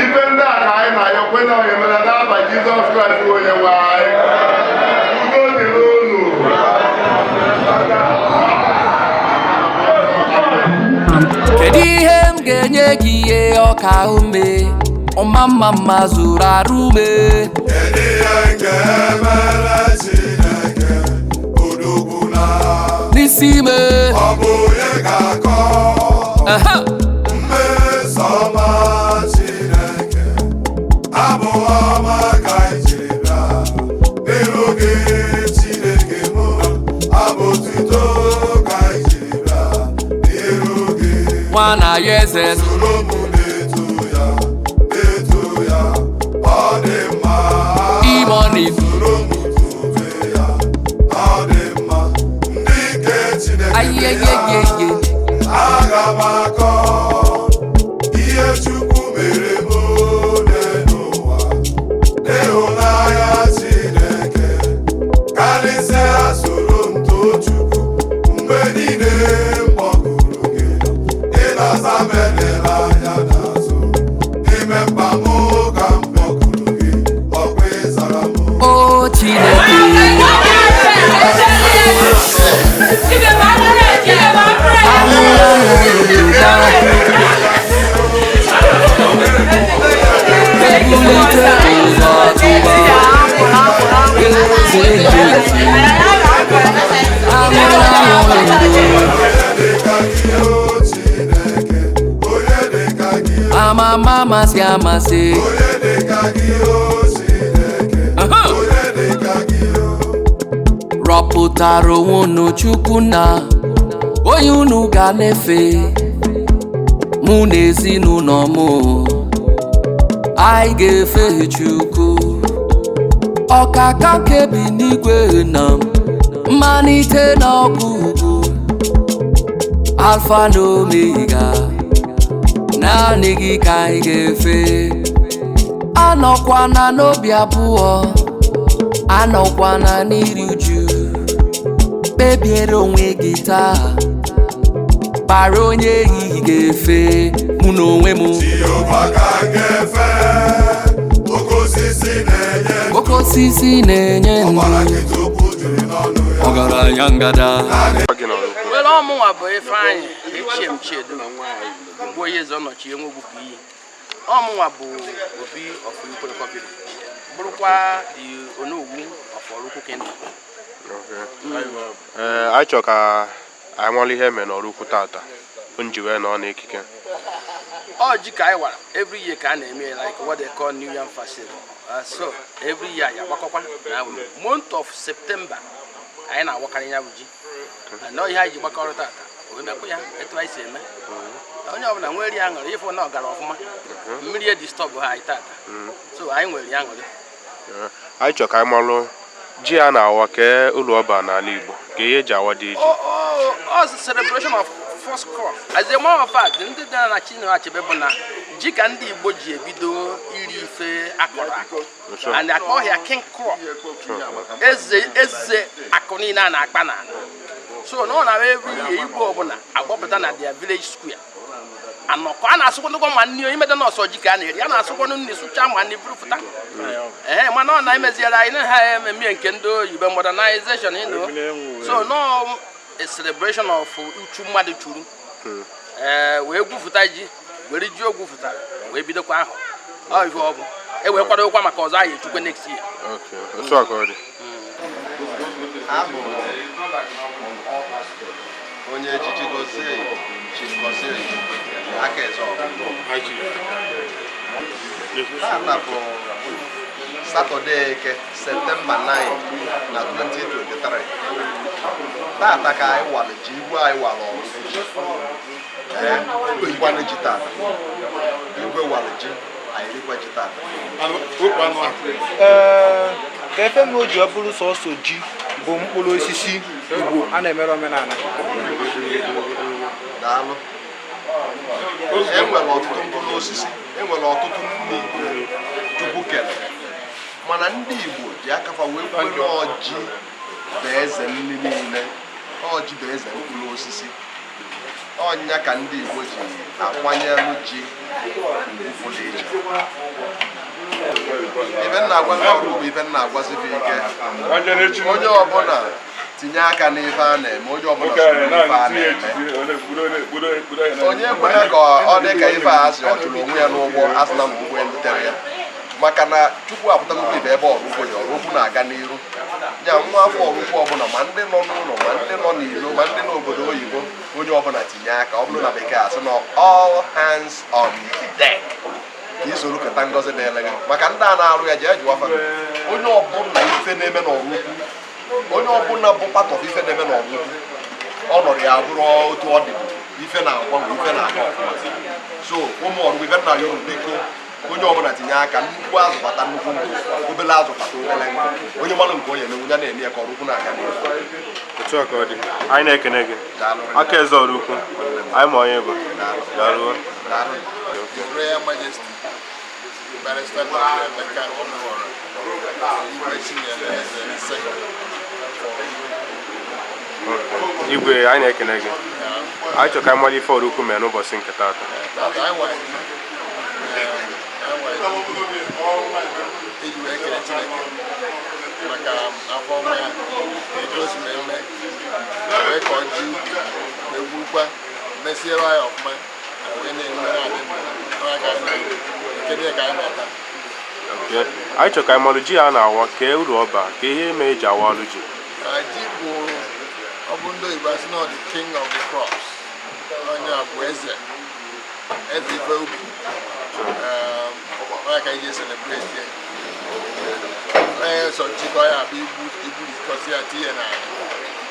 Ife ndị a ka anyị na-ayọ kwe na onye mere n'afa Jizọs Kraịst bụ onye nwe anyị. Udo dịrị unu. Kedu ihe m ga-enye gị, ihe ọka ume ọma mma mma zuru arụ ume? Ga-emere Chineke odogwu na n'isi ime. Ọ bụ onye ga-akọ mmeso ọma Chineke? Abụ ọma ka anyị jiri bịa n'iru gị, Chineke mụ. Abụ otuto ka anyị jiri bịa n'iru gị. Nwa na ya eze. Soro m na-eto ya, na-eto ya, ọ dị mma. Imoni. Soro m tobe ya, ọ dị mma. Ndị nke Chineke bịa. Ayeyeyeye. Aga m akọ ihe Chukwu mere m ole n'ụwa. N'ịhụnanya Chineke karịsịa, soro m too Chukwu. Mgbe niile m kpọkuru gị, ị na-aza m, elela anya n'azụ. N'ime mkpa m ka m kpọkuru gị, ọkwa ịzara m. O Chineke. Ebulite ụzọ tụba eze eze. Amụrụ ahụ ndụ. Amama amasị amasị. Aha. Rọpụtara onwe unu Chukwu na onye unu ga na-efe. Mụ na ezinụlọ m, anyị ga-efe Chukwu. Ọkaka kebi n'igwe na mmalite na ọgwụgwụ, Alfa na Omega, naanị gị ka anyị ga-efe. Anọkwana n'obi abụọ, anọkwana n'iri uju. Kpebiere onwe gị taa, kpara onye ehihie ga-efe. Mụ na onwe m, Jehova ka m ga-efe, oke osisi na-enye oke osisi na-enye ndụ. Ọbara gị tupu juru n'ọnụ. Ọgaranya ngada. Were ọmụnwa bụ Ifeanyị Echiem Chiedu bụ onye eze ọnọchi enwegwu ka iyi. Ọmụnwa bụ Obi of Ikwekwabiri, bụrụkwa the Onowu of Oraukwu Kingdom. Ee, anyị chọrọ ka anyị mara ihe mere n'Oraukwu tata ji wee nọ n'ekike. Ọ ji ka anyị wara. Every year ka a na-eme, like what they call New Yam Festival. So every year anyị agbakọkwa na month of September, anyị na-awakarị ya bụ ji. And ọ ihe anyị ji gbakọrọ tata o mekwa ya etu anyị si eme, onye ọbụla nwere ya aṅụrị ịfụ na ọ gara ọfụma. Mmiri e disturb ha anyị tata, so anyị nwere ya aṅụrị. Ee, anyị chọrọ ka anyị malụ ji a na-awa kee ụlọ ọba n'ala Igbo ka ihe eji awa dị ji. Oh, celebration of first crop. As a matter of fact, ndị dị na Chinua Achebe bụ na ji ka ndị Igbo ji ebido iri ife akọrọ akọ and akpọ ya king crop, eze eze akụ niile a na-akpa n'ala. So na ọ na-abịa every year, Igbo ọbụla agbapụta na their village square, anọkọ a na-asụkwanụkwa ma nni imede nọọsụ ji ka a na-eri, a na-asụkwanụ nni sụcha ma nni burupụta. Ee, mana ọ na-emeziere anyị na ha ememie nke ndị oyibo, modernization. So no, a celebration of uchu mmadụ churu, ee, wee gwufụta ji, were ji o gwufụtara wee bidokwa ahụ. Ọ ife ọ bụ e wee kwadokwa maka ọzọ anyị echukwe next year. Okay, otu a ka ọ dị. Abụ onye echichi gozie, Chief Gozie aka eze ọgụ. Tata bụ Saturday Eke, September 9 na 2023. Tata ka anyị wara ji, igwe anyị wara ọrụ ji. Ee, igwanụ ji tata, igwe wara ji, anyị rikwa ji tata. Ee, ka efe m o ji ọ bụrụ sọsọ ji bụ mkpụrụ osisi Igbo a na-emere omenala? Daalụ. Enwere ọtụtụ mkpụrụ osisi, enwere ọtụtụ nri Chukwu kere, mana ndị Igbo ji akafa wee kwere ọjị bụ eze nri niile, ọjị bụ eze mkpụrụ osisi. Ọnya ka ndị Igbo ji akwanyere ji ugwu pụrụ iche. Ife nna agwa ndị ọrụ bụ ife nna agwazife ike, onye ọbụla tinye aka n'ife a na-eme, onye ọbụla soro n'ife a na-eme. Onye kwere ka ọ dị ka ife a asị ọ chụrụ onwe ya n'ụgbọ, asị na ụgbọ elutere ya, maka na Chukwu apụtagokwa ibe ebe ọrụ ugbo ya, ọrụ ukwu na-aga n'iru ya. Nwa afọ ọrụ ukwu ọbụla, ma ndị nọ n'ụlọ, ma ndị nọ n'ilo, ma ndị n'obodo oyibo, onye ọbụla tinye aka. Ọ bụrụ na bekee asị na all hands on deck, ka isoro keta ngọzi dịrị gị, maka ndị a na-arụ ya ji ejiwafa. Onye ọbụla ife na-eme n'ọrụ ukwu, onye ọbụla bụ part of ife na-eme n'ọrụ ukwu, ọnọdụ ya bụrụ otu ọ dị, ife na-agbanwe, ife na-aga ọfụma. So ụmụ ọrụ ife nna ya, biko, onye ọbụla tinye aka. Nnukwu azụ bata nnukwu nkụ, obele azụ bata obele nkụ. Onye mmanụ nke onye emenwu ya na-eme ya ka ọrụ ukwu na-aga n'ihu. Otu a ka ọ dị. Anyị na-ekene gị, aka eze ọrụ ukwu anyị, ma onye bụ. Daalụ. His Royal Majesty, Barrister Dr. Emeka Onuora, Igwe Chinyere Eze II. Igwe, anyị na-ekene gị. Anyị chọrọ ka anyị mara ife ọrụ ukwu mere n'ụbọchị nke taata. Tata anyị nwere ji. Anyị nwere ji iji wee kele Chineke maka afọ ọma ya, etu o si wee mee, wee kọọ ji ubi, wee gwurukwa, mesiere anyị ọfụma, wee na-enwe na-adị ndụ. Ọ ka anyị na-ekene ya ka anyị na-ata. Okay. Anyị chọrọ ka anyị mara ji a na-awa kee uru ọba ka ihe mee eji awa alụ ji. Na ji bụ, ọ bụ ndị oyibo asị na ọ dị king of the crops. Onye a bụ eze eze ife ubi. Onye ka anyị ji celebrate ya. Onye sọ ji ka ọ ya abụ igbu igburikọsi ya tinye na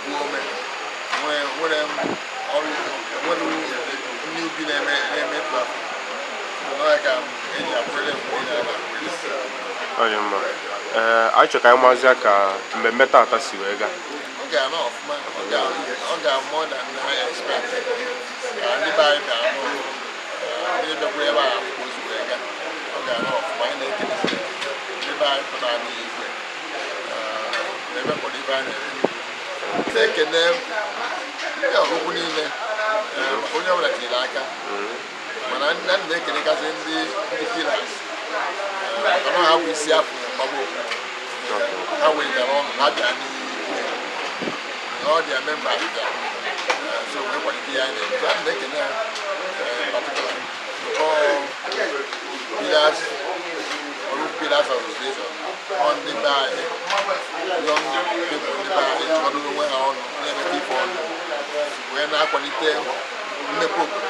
gbuo ome nwere nwere ọrụ, nwere nri ubi na-eme na-eme etu afọ. Onye ka eji akwere mgbe niile a na-akwere. Ọ dị mma. Ee, anyị chọrọ ka anyị mazie ka mmemme taata si wee gaa. Ọ ga-ana ọfụma, ọ ga more than I expect. Ka ndị be anyị bịa n'ụlọ, ndị bịakwara ebe a akwụkwọ ozu wee gaa. Ọ ga-ana ọfụma. Anyị na-ekele Chineke, ndị be anyị pụtara n'igwe ebe kwado ibe anyị na-eme. Na-ekene ndị ọrụ ukwu niile, maka onye ọbụla tinyere aka, mana nna m na-ekelekasị ndị pillars, maka na ha bụ isi afọ mgbagbo okwu ha wetara ọnụ ha bịa n'igwe. All their members bịara so wee kwalite ya. Anyị na-eme, so anyị na-ekene ha particular all pillars, Oraukwu Pillars Association, ọ ndị be anyị, young people, ndị be anyị jikọtara onwe ha ọnụ na-emekọ ife ọnụ wee na-akwalite mmepe obodo.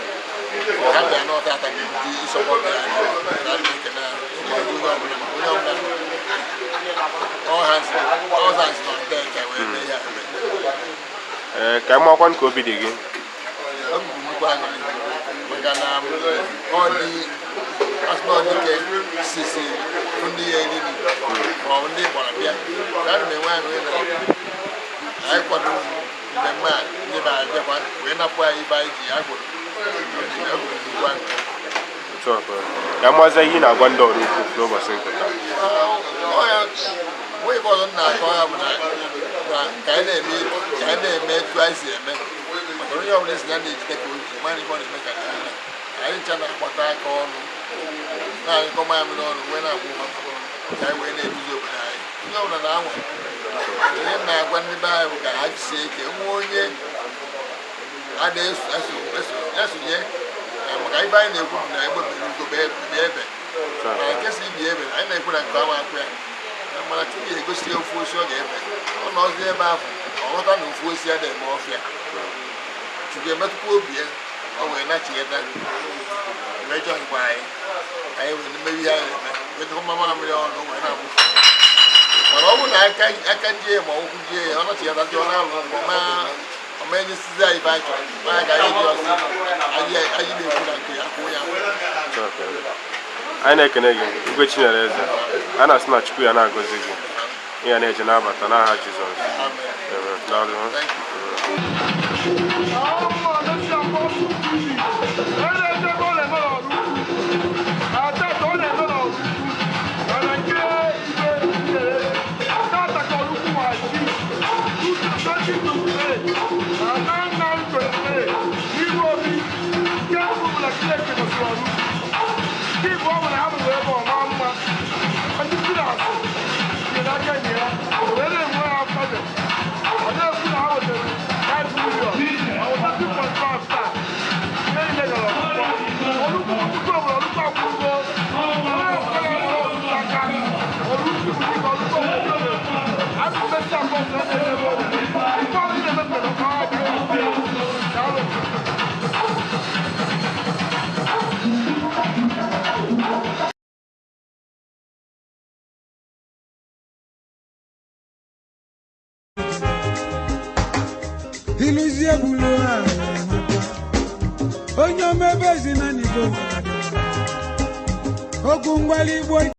Ha bịa n'ọta ata bụ ndị ịsọpọtụ anyị na adị m ekene ha, ekene onye ọbụla, maka onye ọbụla, all hands on deck ka wee mee ya eme. Ee, ka anyị makwa ka obi dị gị. Obi bụ nnukwu aṅụrị maka na ọ dị asị na ọ dike sisi ndị ya eriri ma ọ bụ ndị gbara bịa ka ana m enwe aṅụrị na anyị kwadoro mmemme a, ndị be anyị bịakwa wee napụ anyị ibe anyị ji ya gwụrụ. Obi bụ nnukwu aṅụrị. Otu a ka ọ dị. Ka anyị mazie ihe ị na-agwa ndị Oraukwu n'ụbọchị nke taa. Nwa ibe ọzọ m na-akọ ya bụ na ka anyị na-eme, ka anyị na-eme etu anyị si eme, maka onye ọbụla esi na na-ejide ka o ji mara ife ọ na-eme, ka anyị anyị ncha na-agbata aka ọnụ, na-anyụkọ mamịrị ọnụ wee na-akwụ ha, ka anyị wee na-eduzi obodo anyị. Onye ọbụla na-anwa. Ihe m na-agwa ndị be anyị bụ ka ha jisie ike nwa onye a na-esonye maka ibe anyị na-ekwu bụ na egbe bere ugo bee ebe, mana nke si ibi ebe anyị na-ekwu na nke ọma akwụ ya, mana Chukwu ya egosi ya ofu osi ọ ga-ebe, ọ nọzi ebe ahụ, ọ ghọta na ofu osi ya na-eme ọfịa. Chukwu emetụkwa obi ya, ọ wee nachigheta wee jọọ anyị, anyị wee mmeri ihe anyị na-eme, wee dịkwa mma mamịrị ọnụ wee na-agbụfu. Mana ọ bụrụ na aka jie ma ụkwụ jie ya, ọ nachigheta ndị ọ na-alụ ma ọma enyesizi anyị ibe anyị chọrọ, ma anyị ga-anyị ji ọsị anyị na-ekwu na nke ya kwụ ya. Otu a ka ọ dị. Anyị na-ekene gị, Igwe Chinyere Eze. A na-asị na Chukwu ya na-agọzi gị, ị ya na-eje na-abata n'aha Jizọs. Amen. Daalụ. Iluzie bulu onye omebe ezi na n'igbo okwu ngwali igbo.